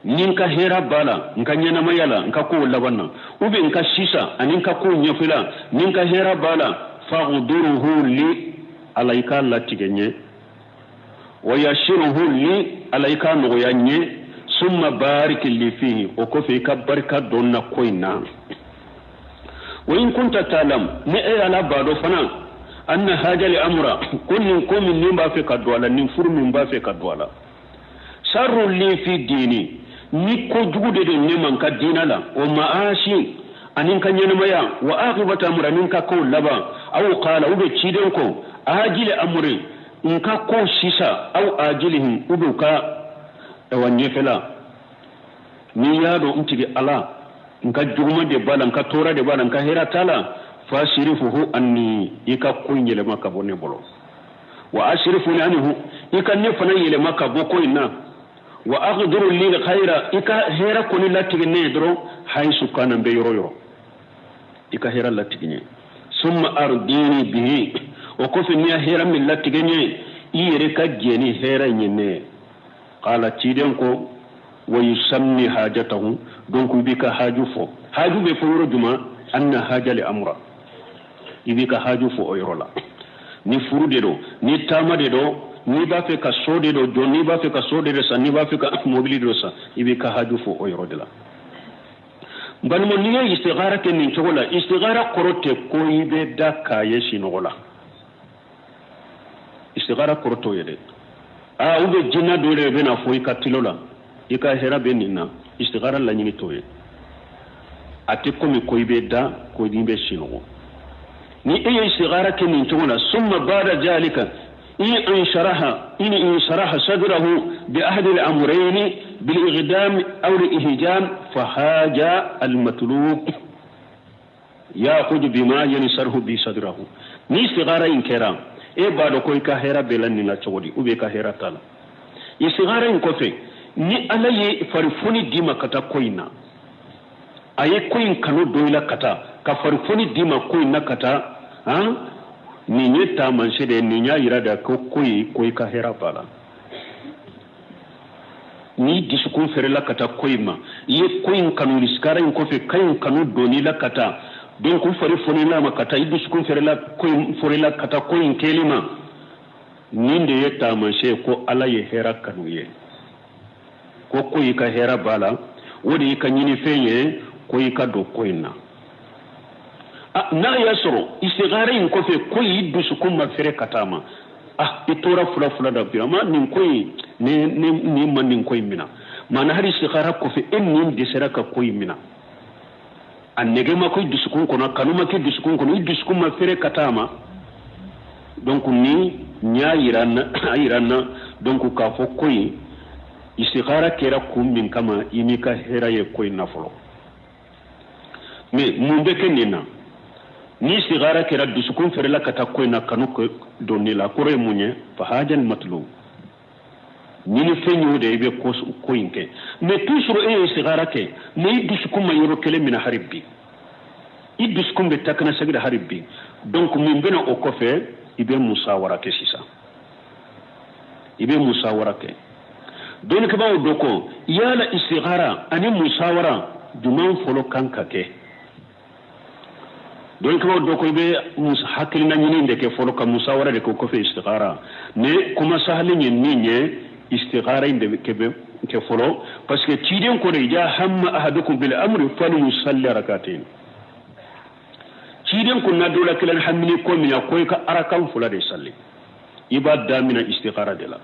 ni n ka hɛrɛ b'a la n ka ɲɛnamaya la, n ka kow laban na, ou bien n ka sisan ani n ka kow ɲɛfɛla, ni n ka hɛrɛ b'a la, faghduruhu li, Ala, i k'a latigɛ n ye, wa yashiruhu li, Ala, i k'a nɔgɔya n ye, summa barik li fihi, o kɔfɛ i ka barika dɔn na ko in na. Wa in kunta ta'lam, ni e Ala b'a dɔn fana, anna hadha al-amra, ko nin ko min ni b'a fɛ ka don a la, nin furu min b'a fɛ ka don a la, sarru li fi dini, ni ko jugu de don ne ma n ka diinɛ la, wa ma'ashi, ani n ka ɲɛnamaya, wa aqibata amri, ani n ka kow laban. Aw qala, u bɛ ciden ko ajili amri, n ka kow sisan, aw ajilihim, u bɛ u ka wa ɲɛfɛla. N'i y'a dɔn, n tigi Ala, n ka juguman de b'a la, n ka tɔɔrɔ de b'a la, n ka hɛrɛ t'a la, fasirifuhu anni, i ka ko in yɛlɛma ka bɔ ne bolo, wa asirifuni anhu, i ka ne fana yɛlɛma ka bɔ ko in na, wa aqdiru lil khaira, i ka hɛrɛ kɔni latigɛ ne ye dɔrɔn, hayisu kana, n bɛ yɔrɔ yɔrɔ, i ka hɛrɛ latigɛ n ye, summa ardini bihi, o kɔfɛ n'i ya hɛrɛ min latigɛ n ye, i yɛrɛ ka jɛn ni hɛrɛ in ye ne ye. Qala, ciden ko wa yusammi hajatahu, donc i b'i ka haju fɔ. Haju bɛ fɔ yɔrɔ jumɛn? Anna haja li amra, i b'i ka haju fɔ o yɔrɔ la. Ni furu de don, ni taama de don, n'i b'a fɛ ka so de dɔ jɔ, n'i b'a fɛ ka so de san, n'i b'a fɛ ka mobili dɔ san, i b'i ka haju fɔ o yɔrɔ de la. N balima, n'i ye istighara kɛ nin cogo la, istighara kɔrɔ tɛ ko i bɛ da k'a ye sinɔgɔ la. Istighara kɔrɔ t'o ye dɛ. Aa, u bɛ jinɛ dɔ de bɛna fɔ i ka tilo la, i ka hɛrɛ bɛ nin na. Istighara laɲini t'o ye. A tɛ komi ko i bɛ da ko n'i bɛ sinɔgɔ. Ni e ye istighara kɛ nin cogo la, summa ba'da zalika in ansharaha in insharaha sadrahu bi ahadi al-amrayni bil igdam aw al ihjam, fa haja al matlub ya'khudhu bima yansarhu bi sadrahu. Ni istighara in kɛra, e b'a dɔn ko i ka hɛrɛ bɛ la nin na cogo di, ou bien i ka hɛrɛ t'a la. Istighara in kɔfɛ, ni Ala ye farifoni d'i ma ka taa ko in na, a ye ko in kanu don i la ka taa, ka farifoni d'i ma ko in na ka taa han. Nin ye taamasiyɛn de ye, nin y'a yira de ko ko in ko i ka hɛrɛ b'a la. N'i dusukun fɛrɛla ka taa ko in ma, i ye ko in kanu, isikara in kɔfɛ ko in kanu donn'i la ka taa, donc u fari fonila ma ka taa, i dusukun fɛrɛla ko in forila ka taa ko in kɛli ma, nin de ye taamasiyɛn ye ko Ala ye hɛrɛ kanu ye, ko ko i ka hɛrɛ b'a la, o de y'i ka ɲinifɛn ye, ko i ka don ko in na. N'a y'a sɔrɔ isikara in kɔfɛ ko i dusukun ma fɛrɛ ka taa ma, i tora fula fula da vraiment nin ko in ne ne ni ma nin ko in mina, maana hali isikara kɔfɛ e nin dɛsɛra ka ko in mina, a nege ma ko i dusukun kɔnɔ, kanu ma kɛ dusukun kɔnɔ, i dusukun ma fɛrɛ ka taa ma. Donc ni y'a yira n na, a yira n na donc k'a fɔ ko in isikara kɛra kun min kama, i m'i ka hɛrɛ ye ko in na fɔlɔ. Mais mun bɛ kɛ nin na? Ni isikara kɛra dusukun fɛrɛla ka taa ko in na, kanu donni la, kɔrɔ ye mun ye? Fahajal matlub, ɲini fɛn y'o de ye, i bɛ ko in kɛ. Mais toujours e ye isikara kɛ, mais i dusukun ma yɔrɔ kelen minɛ hali bi, i dusukun bɛ takana segin hali bi. Donc min bɛna o kɔfɛ, i bɛ musawara kɛ sisan, i bɛ musawara kɛ. Dɔnnikɛbaaw dɔ ko yala isikara ani musawara jumɛn fɔlɔ kan ka kɛ? Dɔnnikɛbaaw dɔ ko i bɛ hakilina ɲini de kɛ fɔlɔ, ka musawara de kɛ, o kɔfɛ isikara. Ne kuma sahalen ye min ye, isikara in de bɛ kɛ fɔlɔ, parce que ciden ko de ida hamma ahadukum bil amri falyusalli rak'atayn. Ciden ko na dɔ la kelen hamini ko min na, ko i ka arakan fila de salli, i b'a damina isikara de la.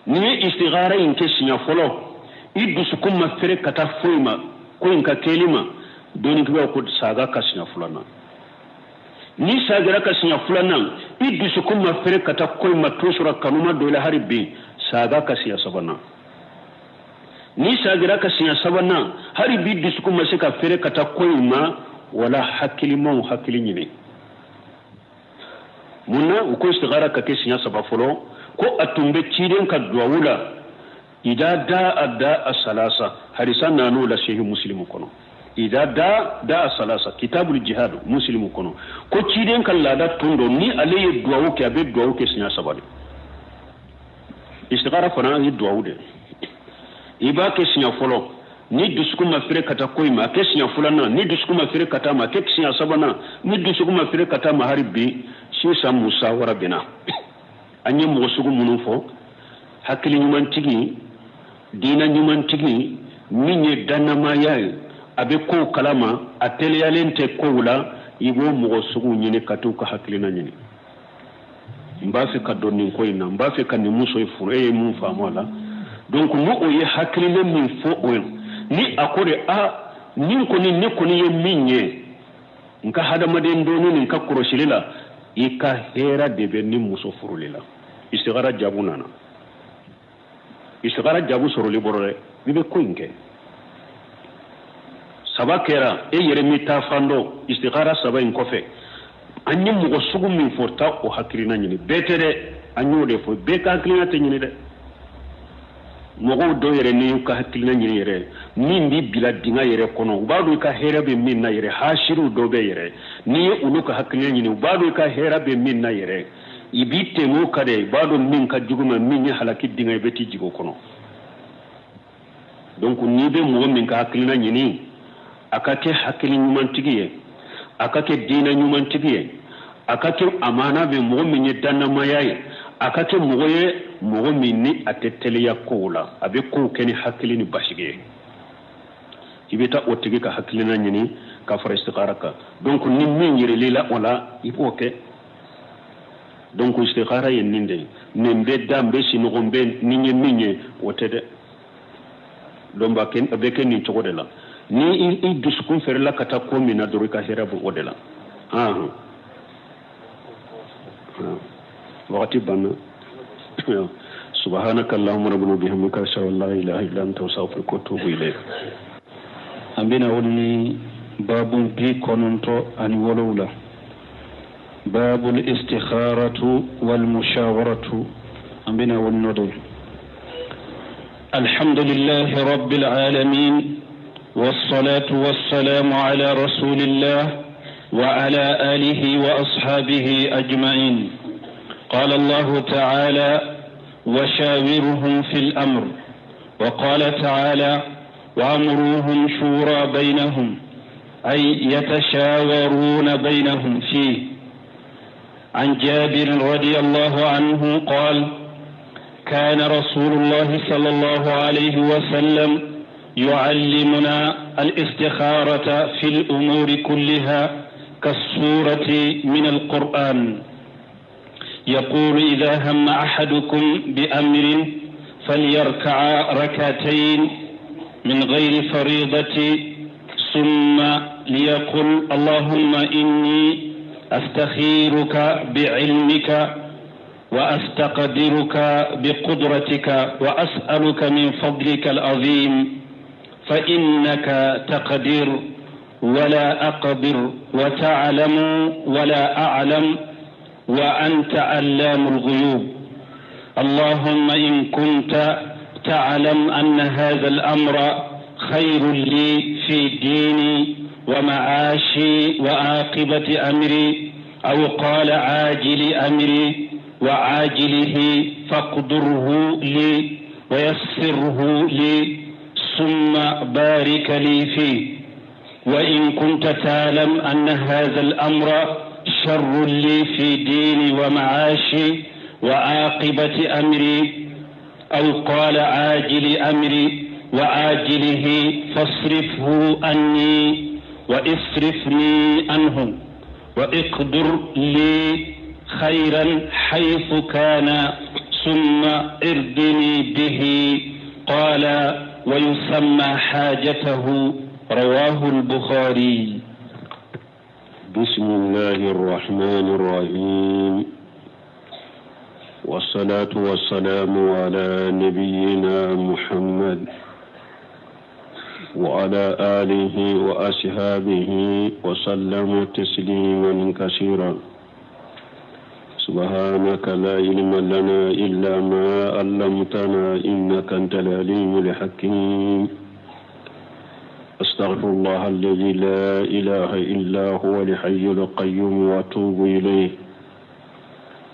N'i ye isikara in kɛ siɲɛ fɔlɔ, i dusukun ma fɛrɛ ka taa foyi ma, ko in ka kɛli ma, dɔnnikɛbaaw ko saga ka siɲɛ filanan. Ni sagara ka siɲɛ filanan, i dusukun ma fɛrɛ ka taa ko in ma, to sɔrɔ kanu ma don i la hali bi, saga ka siɲɛ sabanan. Ni sagira ka siɲɛ sabanan, hali bi dusukun ma se ka fɛrɛ ka taa ko in ma, wala hakilimaw hakili ɲini. Mun na u ko isikara ka kɛ siɲɛ saba fɔlɔ? Ko a tun bɛ ciden ka duwawu la, ida daa daa salasa, hadisa nan'o la sehi muslimu kɔnɔ, ida daa daa salasa, kitabul jihad muslimu kɔnɔ, ko ciden ka laada tun don, ni ale ye duwawu kɛ, a bɛ duwawu kɛ siɲɛ saba de. Isikara fana ye duwawu de, i b'a kɛ siɲɛ fɔlɔ, ni dusukun ma fɛrɛ ka taa ko in ma, a kɛ siɲɛ filanan, ni dusukun ma fɛrɛ ka taa ma, a kɛ siɲɛ sabanan, ni dusukun ma fɛrɛ ka taa ma hali bi, sisan musawara bɛ na. An ye mɔgɔ sugu minnu fɔ, hakili ɲumantigi, diinɛ ɲumantigi, min ye dannamaya ye, a bɛ kow kalama, a teliyalen tɛ kow la, i b'o mɔgɔ sugu ɲini ka t'u ka hakilina ɲini. N b'a fɛ ka don nin ko in na, n b'a fɛ ka nin muso in furu, e ye mun faamu a la? Donc n'o ye hakilina min fɔ o ye, ni a ko de a nin kɔni ne kɔni ye min ye, n ka hadamaden dɔɔni nin ka kɔlɔsili la, i ka hɛrɛ de bɛ ni muso furuli la. Isikara jaabu nana, isikara jaabu sɔrɔli bɔra dɛ, i bɛ ko in kɛ. Saba kɛra, e yɛrɛ m'i ta fan dɔn. Isikara saba in kɔfɛ, an ye mɔgɔ sugu min fɔ, taa o hakilina ɲini. Bɛɛ tɛ dɛ, an y'o de fɔ, bɛɛ ka hakilina tɛ ɲini dɛ. Mɔgɔw dɔw yɛrɛ n'i y'u ka hakilina ɲini yɛrɛ, min b'i bila dingɛ yɛrɛ kɔnɔ, u b'a dɔn i ka hɛrɛ bɛ min na yɛrɛ, hasiriw dɔ bɛ yɛrɛ, n'i ye olu ka hakilina ɲini, u b'a dɔn i ka hɛrɛ bɛ min na yɛrɛ, i b'i tɛmɛ o kan dɛ, i b'a dɔn min ka jugu ma, min ye halaki dingɛ, i bɛ t'i jigin o kɔnɔ. Donc n'i bɛ mɔgɔ min ka hakilina ɲini, a ka kɛ hakili ɲumantigi ye, a ka kɛ diinɛ ɲumantigi ye, a ka kɛ amana bɛ mɔgɔ min ye dannamaya ye, a ka kɛ mɔgɔ ye mɔgɔ min ni a tɛ teliya kow la, a bɛ kow kɛ ni hakili ni basigi ye. I bɛ taa o tigi ka hakilina ɲini ka fara istikara kan. Donc ni min yiral'i la o la, i b'o kɛ. Donc istikara ye nin de ye, nin bɛ da, n bɛ sinɔgɔ, n bɛ ni n ye min ye, o tɛ dɛ. Donc a bɛ kɛ nin cogo de la. Ni i dusukun fɛrɛla ka taa ko min na dɔrɔn, i ka hɛrɛ bɛ o de la. Wagati banna. Subhanaka Allahumma rabbana bihamdika ashhadu an la ilaha illa anta astaghfiruka wa atubu ilayk. An bɛna o ni babu 97, babul istikharatu wal mushawaratu, an bɛna o nɔ de. Alhamdulillahi rabbil alamin, wassalatu wassalamu ala rasulillah. وعلى آله وأصحابه أجمعين. قال الله تعالى: وشاورهم في الأمر. وقال تعالى: وأمرهم شورى بينهم، أي يتشاورون بينهم فيه. عن جابر رضي الله عنه قال: كان رسول الله صلى الله عليه وسلم يعلمنا الاستخارة في الأمور كلها كالسورة من القرآن. يقول: إذا هم أحدكم بأمر فليركع ركعتين من غير فريضة، ثم ليقل: اللهم إني أستخيرك بعلمك وأستقدرك بقدرتك وأسألك من فضلك العظيم، فإنك تقدر ولا أقدر، وتعلم ولا أعلم، وأنت علام الغيوب. اللهم إن كنت تعلم أن هذا الأمر خير لي في ديني ومعاشي وعاقبة أمري، أو قال عاجل أمري وعاجله، فاقدره لي ويسره لي، ثم بارك لي فيه. وإن كنت تعلم أن هذا الأمر شر لي في ديني ومعاشي وعاقبة أمري، أو قال عاجل أمري وعاجله، فاصرفه عني واصرفني عنه، واقدر لي خيرا حيث كان، ثم ارضني به. قال: ويسمى حاجته. رواه البخاري. بسم الله الرحمن الرحيم، والصلاة والسلام على نبينا محمد وعلى آله وأصحابه وسلم تسليما كثيرا. سبحانك لا علم لنا إلا ما علمتنا إنك أنت العليم الحكيم. أستغفر الله الذي لا إله إلا هو الحي القيوم وأتوب إليه.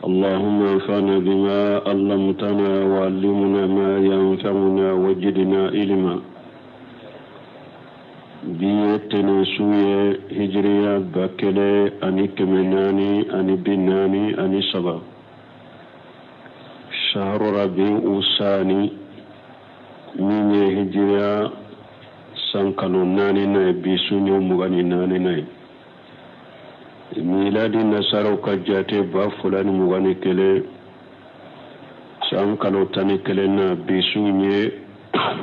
اللهم انفعنا بما علمتنا وعلمنا ما ينفعنا وزدنا علما. Bi ye tɛnɛnsu ye, hijiriya 1443, shahru rabiu sani, min ye hijiriya san kalo naani na ye, bi su ye 24 na ye. Miladi nasaraw ka jate, 2021, san kalo 11 na, bi su ye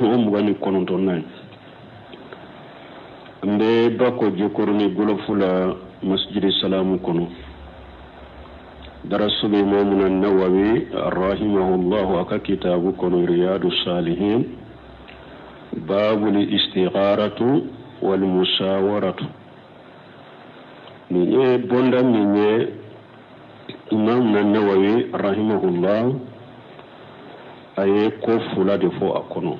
o 29 na ye. N bɛ Bako Jikɔrɔni Golofu la, Masjidi Salamu kɔnɔ. Darasu bɛ Imamuna Nawawi rahimahullahu a ka kitabu kɔnɔ, Riyadu Salihin, babul istigharatu wal musawaratu. Nin ye bonda min ye, Imamuna Nawawi rahimahullah a ye ko fila de fɔ a kɔnɔ: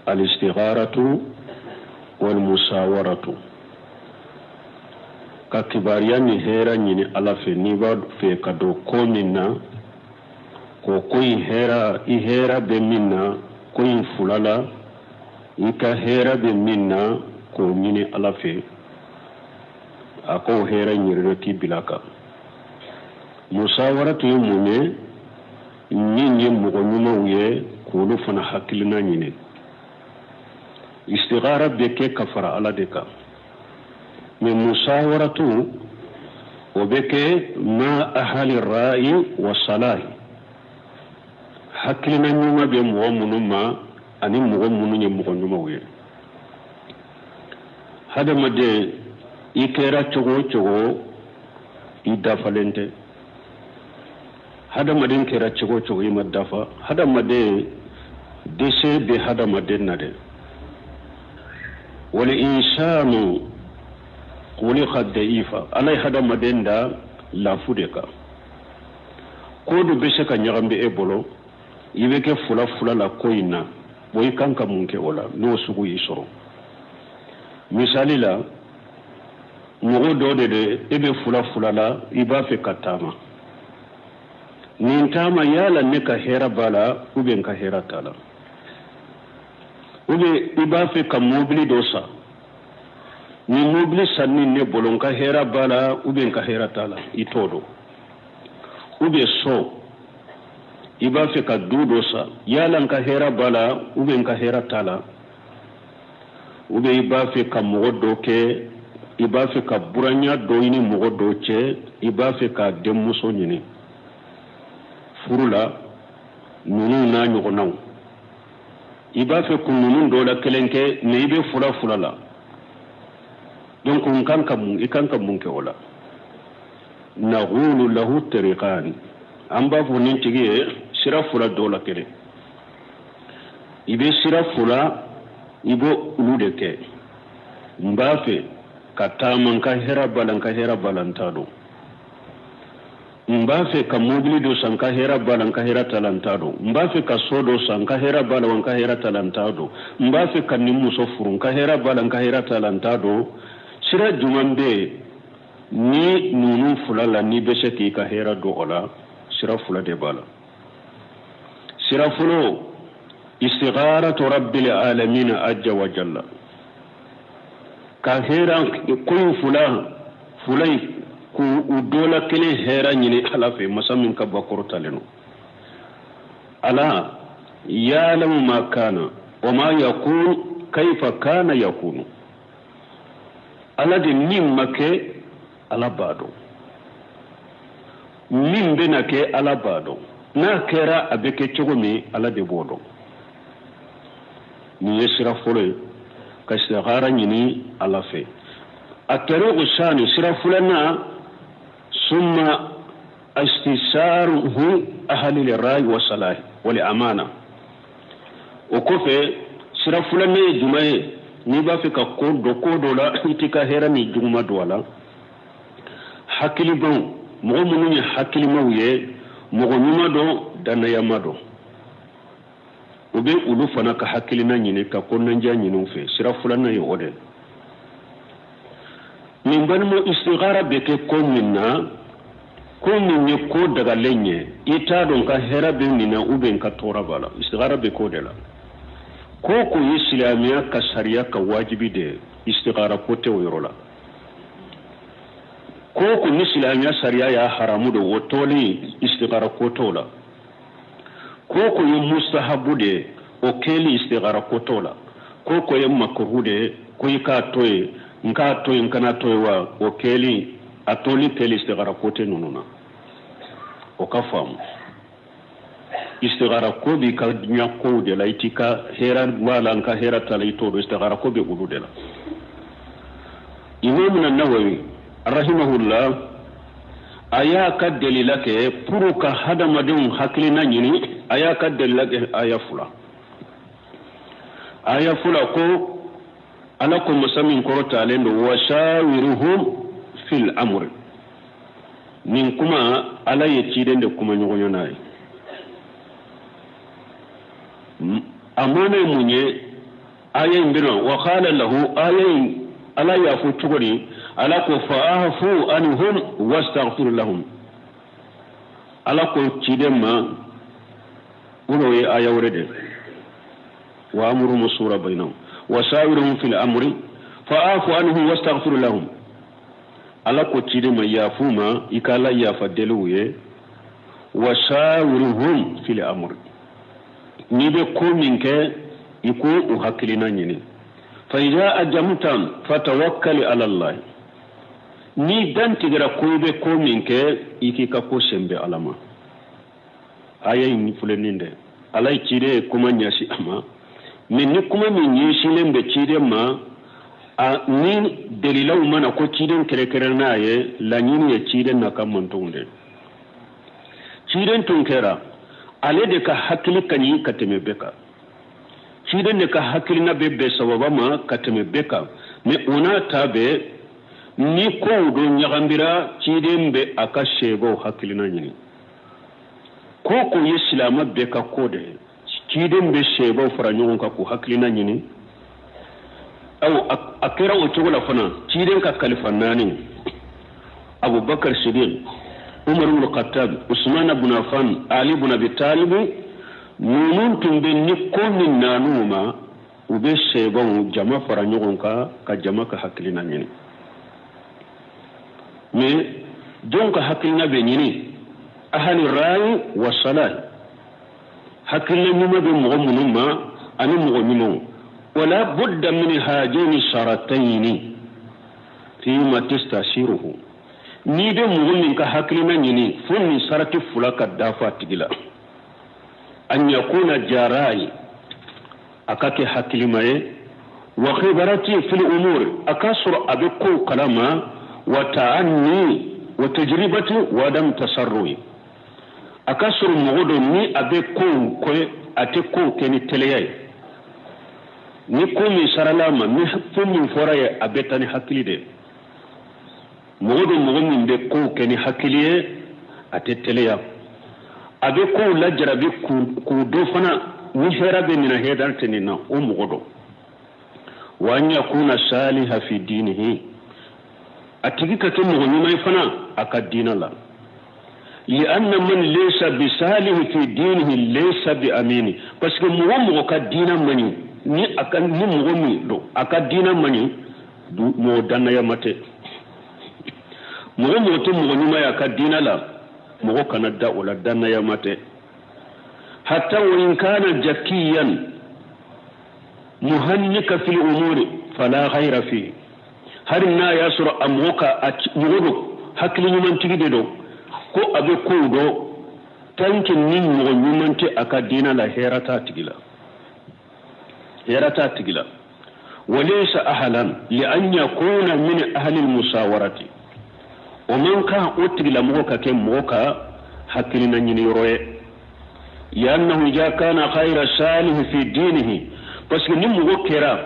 al istigharatu wal musawaratu, ka kibaruya ni hɛrɛ ɲini Ala fɛ. N'i b'a fɛ ka don ko min na, k'o ko in hɛrɛ, i hɛrɛ bɛ min na, ko in fila la, i ka hɛrɛ bɛ min na, k'o ɲini Ala fɛ, a k'o hɛrɛ ɲɛrɛ k'i bila kan. Musawaratu ye mun ye? Min ye mɔgɔ ɲumanw ye, k'olu fana hakilina ɲini. Istighara bɛ kɛ ka fara Ala de kan, mais musawaratu, o bɛ kɛ ma ahali ra'i wa salahi, hakilina ɲuman bɛ mɔgɔ minnu ma ani mɔgɔ minnu ye mɔgɔ ɲumanw ye. Hadamaden, i kɛra cogo o cogo, i dafalen tɛ. Hadamaden kɛra cogo o cogo, i ma dafa. Hadamaden, dɛsɛ bɛ hadamaden na dɛ. Wal insanu khuliqa da'ifa. Ala ye hadamaden da lafu de kan. Ko dɔ bɛ se ka ɲagami e bolo, i bɛ kɛ fula fula la ko in na. Bon, i kan ka mun kɛ o la n'o sugu y'i sɔrɔ? Misali la, Mɔgɔ dɔ de de e bɛ fula fula la, i b'a fɛ ka taama. Nin taama yala ne ka hɛrɛ b'a la ou bien n ka hɛrɛ t'a la? Ou bien i b'a fɛ ka mobili dɔ san, nin mobili sanni ne bolo, n ka hɛrɛ b'a la ou bien n ka hɛrɛ t'a la? I t'o dɔn. Ou bien so, i b'a fɛ ka du dɔ san, yala n ka hɛrɛ b'a la ou bien n ka hɛrɛ t'a la? Ou bien i b'a fɛ ka mɔgɔ dɔ kɛ, i b'a fɛ ka buranya dɔ ɲini mɔgɔ dɔ cɛ, i b'a fɛ k'a denmuso ɲini furu la, ninnu n'a ɲɔgɔnnaw, i b'a fɛ kun ninnu dɔ la kelen kɛ, mais i bɛ fula fula la. Donc n kan ka mun, i kan ka mun kɛ o la? Naqulu lahu tariqani, an b'a fɔ nin tigi ye sira fila dɔ la kelen. I bɛ sira fila, i b'o olu de kɛ. N b'a fɛ ka taama, n ka hɛrɛ b'a la, n ka hɛrɛ b'a la, n t'a dɔn. N b'a fɛ ka mobili dɔ san, n ka hɛrɛ b'a la, n ka hɛrɛ t'a la, n t'a dɔn. N b'a fɛ ka so dɔ san, n ka hɛrɛ b'a la, n ka hɛrɛ t'a la, n t'a dɔn. N b'a fɛ ka nin muso furu, n ka hɛrɛ b'a la, n ka hɛrɛ t'a la, n t'a dɔn. Sira jumɛn bɛ yen ni ninnu fila la n'i bɛ se k'i ka hɛrɛ don o la? Sira fila de b'a la. Sira fɔlɔ, istigharatu rabbil alamin azza wa jalla, ka hɛrɛ ko in fila fila in k'u u dɔ la kelen hɛrɛ ɲini Ala fɛ, masa min ka ba kɔrɔtalen don. Ala ya'lamu ma kana wa ma yakun kaifa kana yakunu. Ala de min ma kɛ, Ala b'a dɔn. Min bɛna kɛ, Ala b'a dɔn. N'a kɛra, a bɛ kɛ cogo min, Ala de b'o dɔn. Nin ye sira fɔlɔ ye, ka istighara ɲini Ala fɛ. A tariqu sani, sira filanan, summa istisaruhu ahli rai wa salahi wal amana. O kɔfɛ, sira filanan ye jumɛn ye? N'i b'a fɛ ka ko dɔ ko dɔ la, i t'i ka hɛrɛ ni juguman don a la, hakilibaw, mɔgɔ minnu ye hakilimaw ye, mɔgɔ ɲuman dɔn, dannayama dɔn, u bɛ olu fana ka hakilina ɲini, ka kɔnɔnajɛ ɲini u fɛ. Sira filanan ye o de. Nin balima, istighara bɛ kɛ ko min na, ko min ye ko dagalen ye, i t'a dɔn ka hɛrɛ bɛ nin na ou bien ka tɔɔrɔ b'a la, istighara bɛ k'o de la. Ko ko ye silamɛya ka sariya ka wajibi de ye, istighara ko tɛ o yɔrɔ la. Ko ko ni silamɛya sariya y'a haramu de, o tɔɔlen, istighara ko t'o la. Ko ko ye mustahabu de ye, o kɛli, istighara ko t'o la. Ko ko ye makruhu de ye, ko i k'a to yen, n k'a to yen, n kana to yen wa, o kɛli, a toli kɛli, istighara ko tɛ ninnu na. O ka faamu, istighara ko b'i ka diɲɛ kow de la, i t'i ka hɛrɛ b'a la, n ka hɛrɛ t'a la, i t'o dɔn. Istighara ko bɛ olu de la. Imam Nawawi rahimahullah, a y'a ka delila kɛ pour ka hadamadenw hakilina ɲini. A y'a ka delila kɛ aya fila. Aya fila ko Ala ko, masa min kɔrɔtalen don, washawiruhum fil amri. Nin kuma, Ala ye ciden de kuma ɲɔgɔnya n'a ye. A maana ye mun ye? Aya in bɛna wa qala lahu, aya in, Ala y'a fɔ cogo di? Ala ko fa'afu anhum wastaghfir lahum. Ala ko ciden ma, o ye aya wɛrɛ de, wa amruhum shura bainahum wa shawirhum fil amri fa'afu anhum wastaghfir lahum. Ala ko ciden ma, yafu ma, i ka Ala yafa deliw ye. Wa shawirhum fil amri, n'i bɛ ko min kɛ, i ko u hakilina ɲini. Fa iza ajamta fatawakkali ala Allah. Ni dantigɛra ko i bɛ ko min kɛ, i k'i ka ko sɛnbɛ Ala ma. Aya in filɛ nin dɛ, Ala ye ciden ye kuma ɲɛsin a ma. Mais ni kuma min ɲɛsinnen bɛ ciden ma, a ni dalilaw mana ko ciden kɛrɛkɛrɛ n'a ye, laɲini ye ciden n'a ka mantonw de. Ciden tun kɛra ale de ka hakili ka ɲi ka tɛmɛ bɛɛ kan, ciden de ka hakilina bɛ bɛn sababa ma ka tɛmɛ bɛɛ kan. Mais o n'a ta bɛɛ, ni kow dɔ ɲagambira, ciden bɛ a ka sɛbaw hakilina ɲini. Ko ko ye silamɛ bɛɛ ka ko de ye, ciden bɛ sɛbaw fara ɲɔgɔn kan k'u hakilina ɲini. Aw a kɛra o cogo la fana, ciden ka kalifa naani, Abubakar Sidiq, Umar ibn Khattab, Usman ibn Affan, Ali ibn Abi Talib, ninnu tun bɛ ni ko min nan'u ma, u bɛ sɛbɛnw jama fara ɲɔgɔn kan ka jama ka hakilina ɲini. Mais jɔn ka hakilina bɛ ɲini? Ahali rayi wa salah, hakilina ɲuman bɛ mɔgɔ minnu ma ani mɔgɔ ɲumanw. Wala budda min hajeni saratayini fima tastasiruhu, n'i bɛ mɔgɔ min ka hakilina ɲini, fo nin sarati fila ka dafa a tigi la. An yakuna jarayi, a ka kɛ hakilima ye, wa khibarati fil umur, a ka sɔrɔ a bɛ kow kalama, wa ta'anni wa tajribati wa adam tasarru'i, a ka sɔrɔ mɔgɔ dɔ ni a bɛ kow kɛ, a tɛ kow kɛ ni teliya ye. Ni ko min sarala ma, ni fɛn min fɔra ye, a bɛ taa ni hakili de ye. Mɔgɔ dɔ, mɔgɔ min bɛ kow kɛ ni hakili ye, a tɛ teliya, a bɛ kow lajarabi k'u dɔ fana ni hɛrɛ bɛ nin na, hɛrɛ tɛ nin na, o mɔgɔ dɔ. Wa an yakuna saliha fi dinihi, a tigi ka kɛ mɔgɔ ɲuman ye fana a ka diinɛ la. Lianna man laysa bisalihi fi dinihi laysa bi amini, parce que mɔgɔ mɔgɔ ka diinɛ man ɲi, ni a ka ni mɔgɔ min don a ka diinɛ man ɲi, mɔgɔ dannayama tɛ. Mɔgɔ mɔgɔ tɛ mɔgɔ ɲuman ye a ka diinɛ la, mɔgɔ kana da o la, dannayama tɛ. Hatta wa in kana jakiyan muhannika fil umuri fala khayra fihi, hali n'a y'a sɔrɔ a mɔgɔ ka a mɔgɔ don, hakili ɲumantigi de don, ko a bɛ kow dɔn, tant que ni mɔgɔ ɲuman tɛ a ka diinɛ la, hɛrɛ t'a tigi la, hɛrɛ t'a tigi la. Walaysa ahlan li an yakuna min ahli almusawarati, o man kan o tigilamɔgɔ ka kɛ mɔgɔ ka hakilina ɲini yɔrɔ ye. Liannahu idha kana khayra salih fi dinihi, parce que ni mɔgɔ kɛra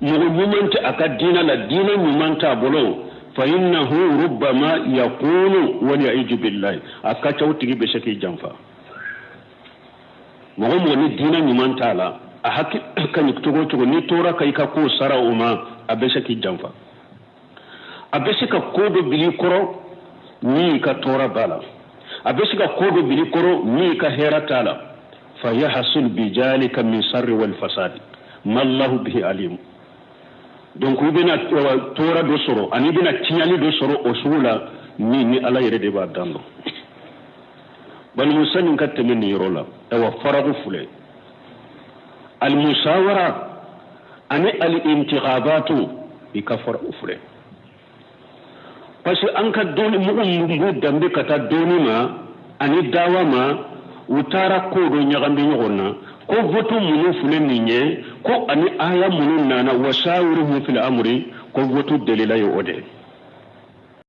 mɔgɔ ɲuman tɛ a ka diinɛ la, diinɛ ɲuman t'a bolo, fa innahu rubbama yakunu wal billahi, a ka ca o tigi bɛ se k'i janfa. Mɔgɔ mɔgɔ ni diinɛ ɲuman t'a la, a hakili ka ɲi cogo o cogo, n'i tora ka i ka ko sara o ma, a bɛ se k'i janfa, a bɛ se ka ko dɔ bil'i kɔrɔ min i ka tɔɔrɔ b'a la, a bɛ se ka ko dɔ bil'i kɔrɔ min i ka hɛrɛ t'a la. Fa yahsul bijalika min sarri wal fasadi ma Allahu bihi alim. Donc i bɛna tɔɔrɔ dɔ sɔrɔ ani i bɛna tiɲɛni dɔ sɔrɔ o sugu la min ni Ala yɛrɛ de b'a dan dɔn. Balimamuso, nin ka tɛmɛ nin yɔrɔ la, ayiwa, faraku filɛ, almusawara ani alintigabatu, i ka faraku filɛ, parce que an ka dɔnni mɔgɔ min b'u danbe ka taa dɔnni ma ani dawa ma, u taara ko dɔ ɲagami ɲɔgɔn na, ko vote minnu filɛ nin ye, ko ani aya minnu nana washawiruhum fil amri, ko vote delila ye o de ye.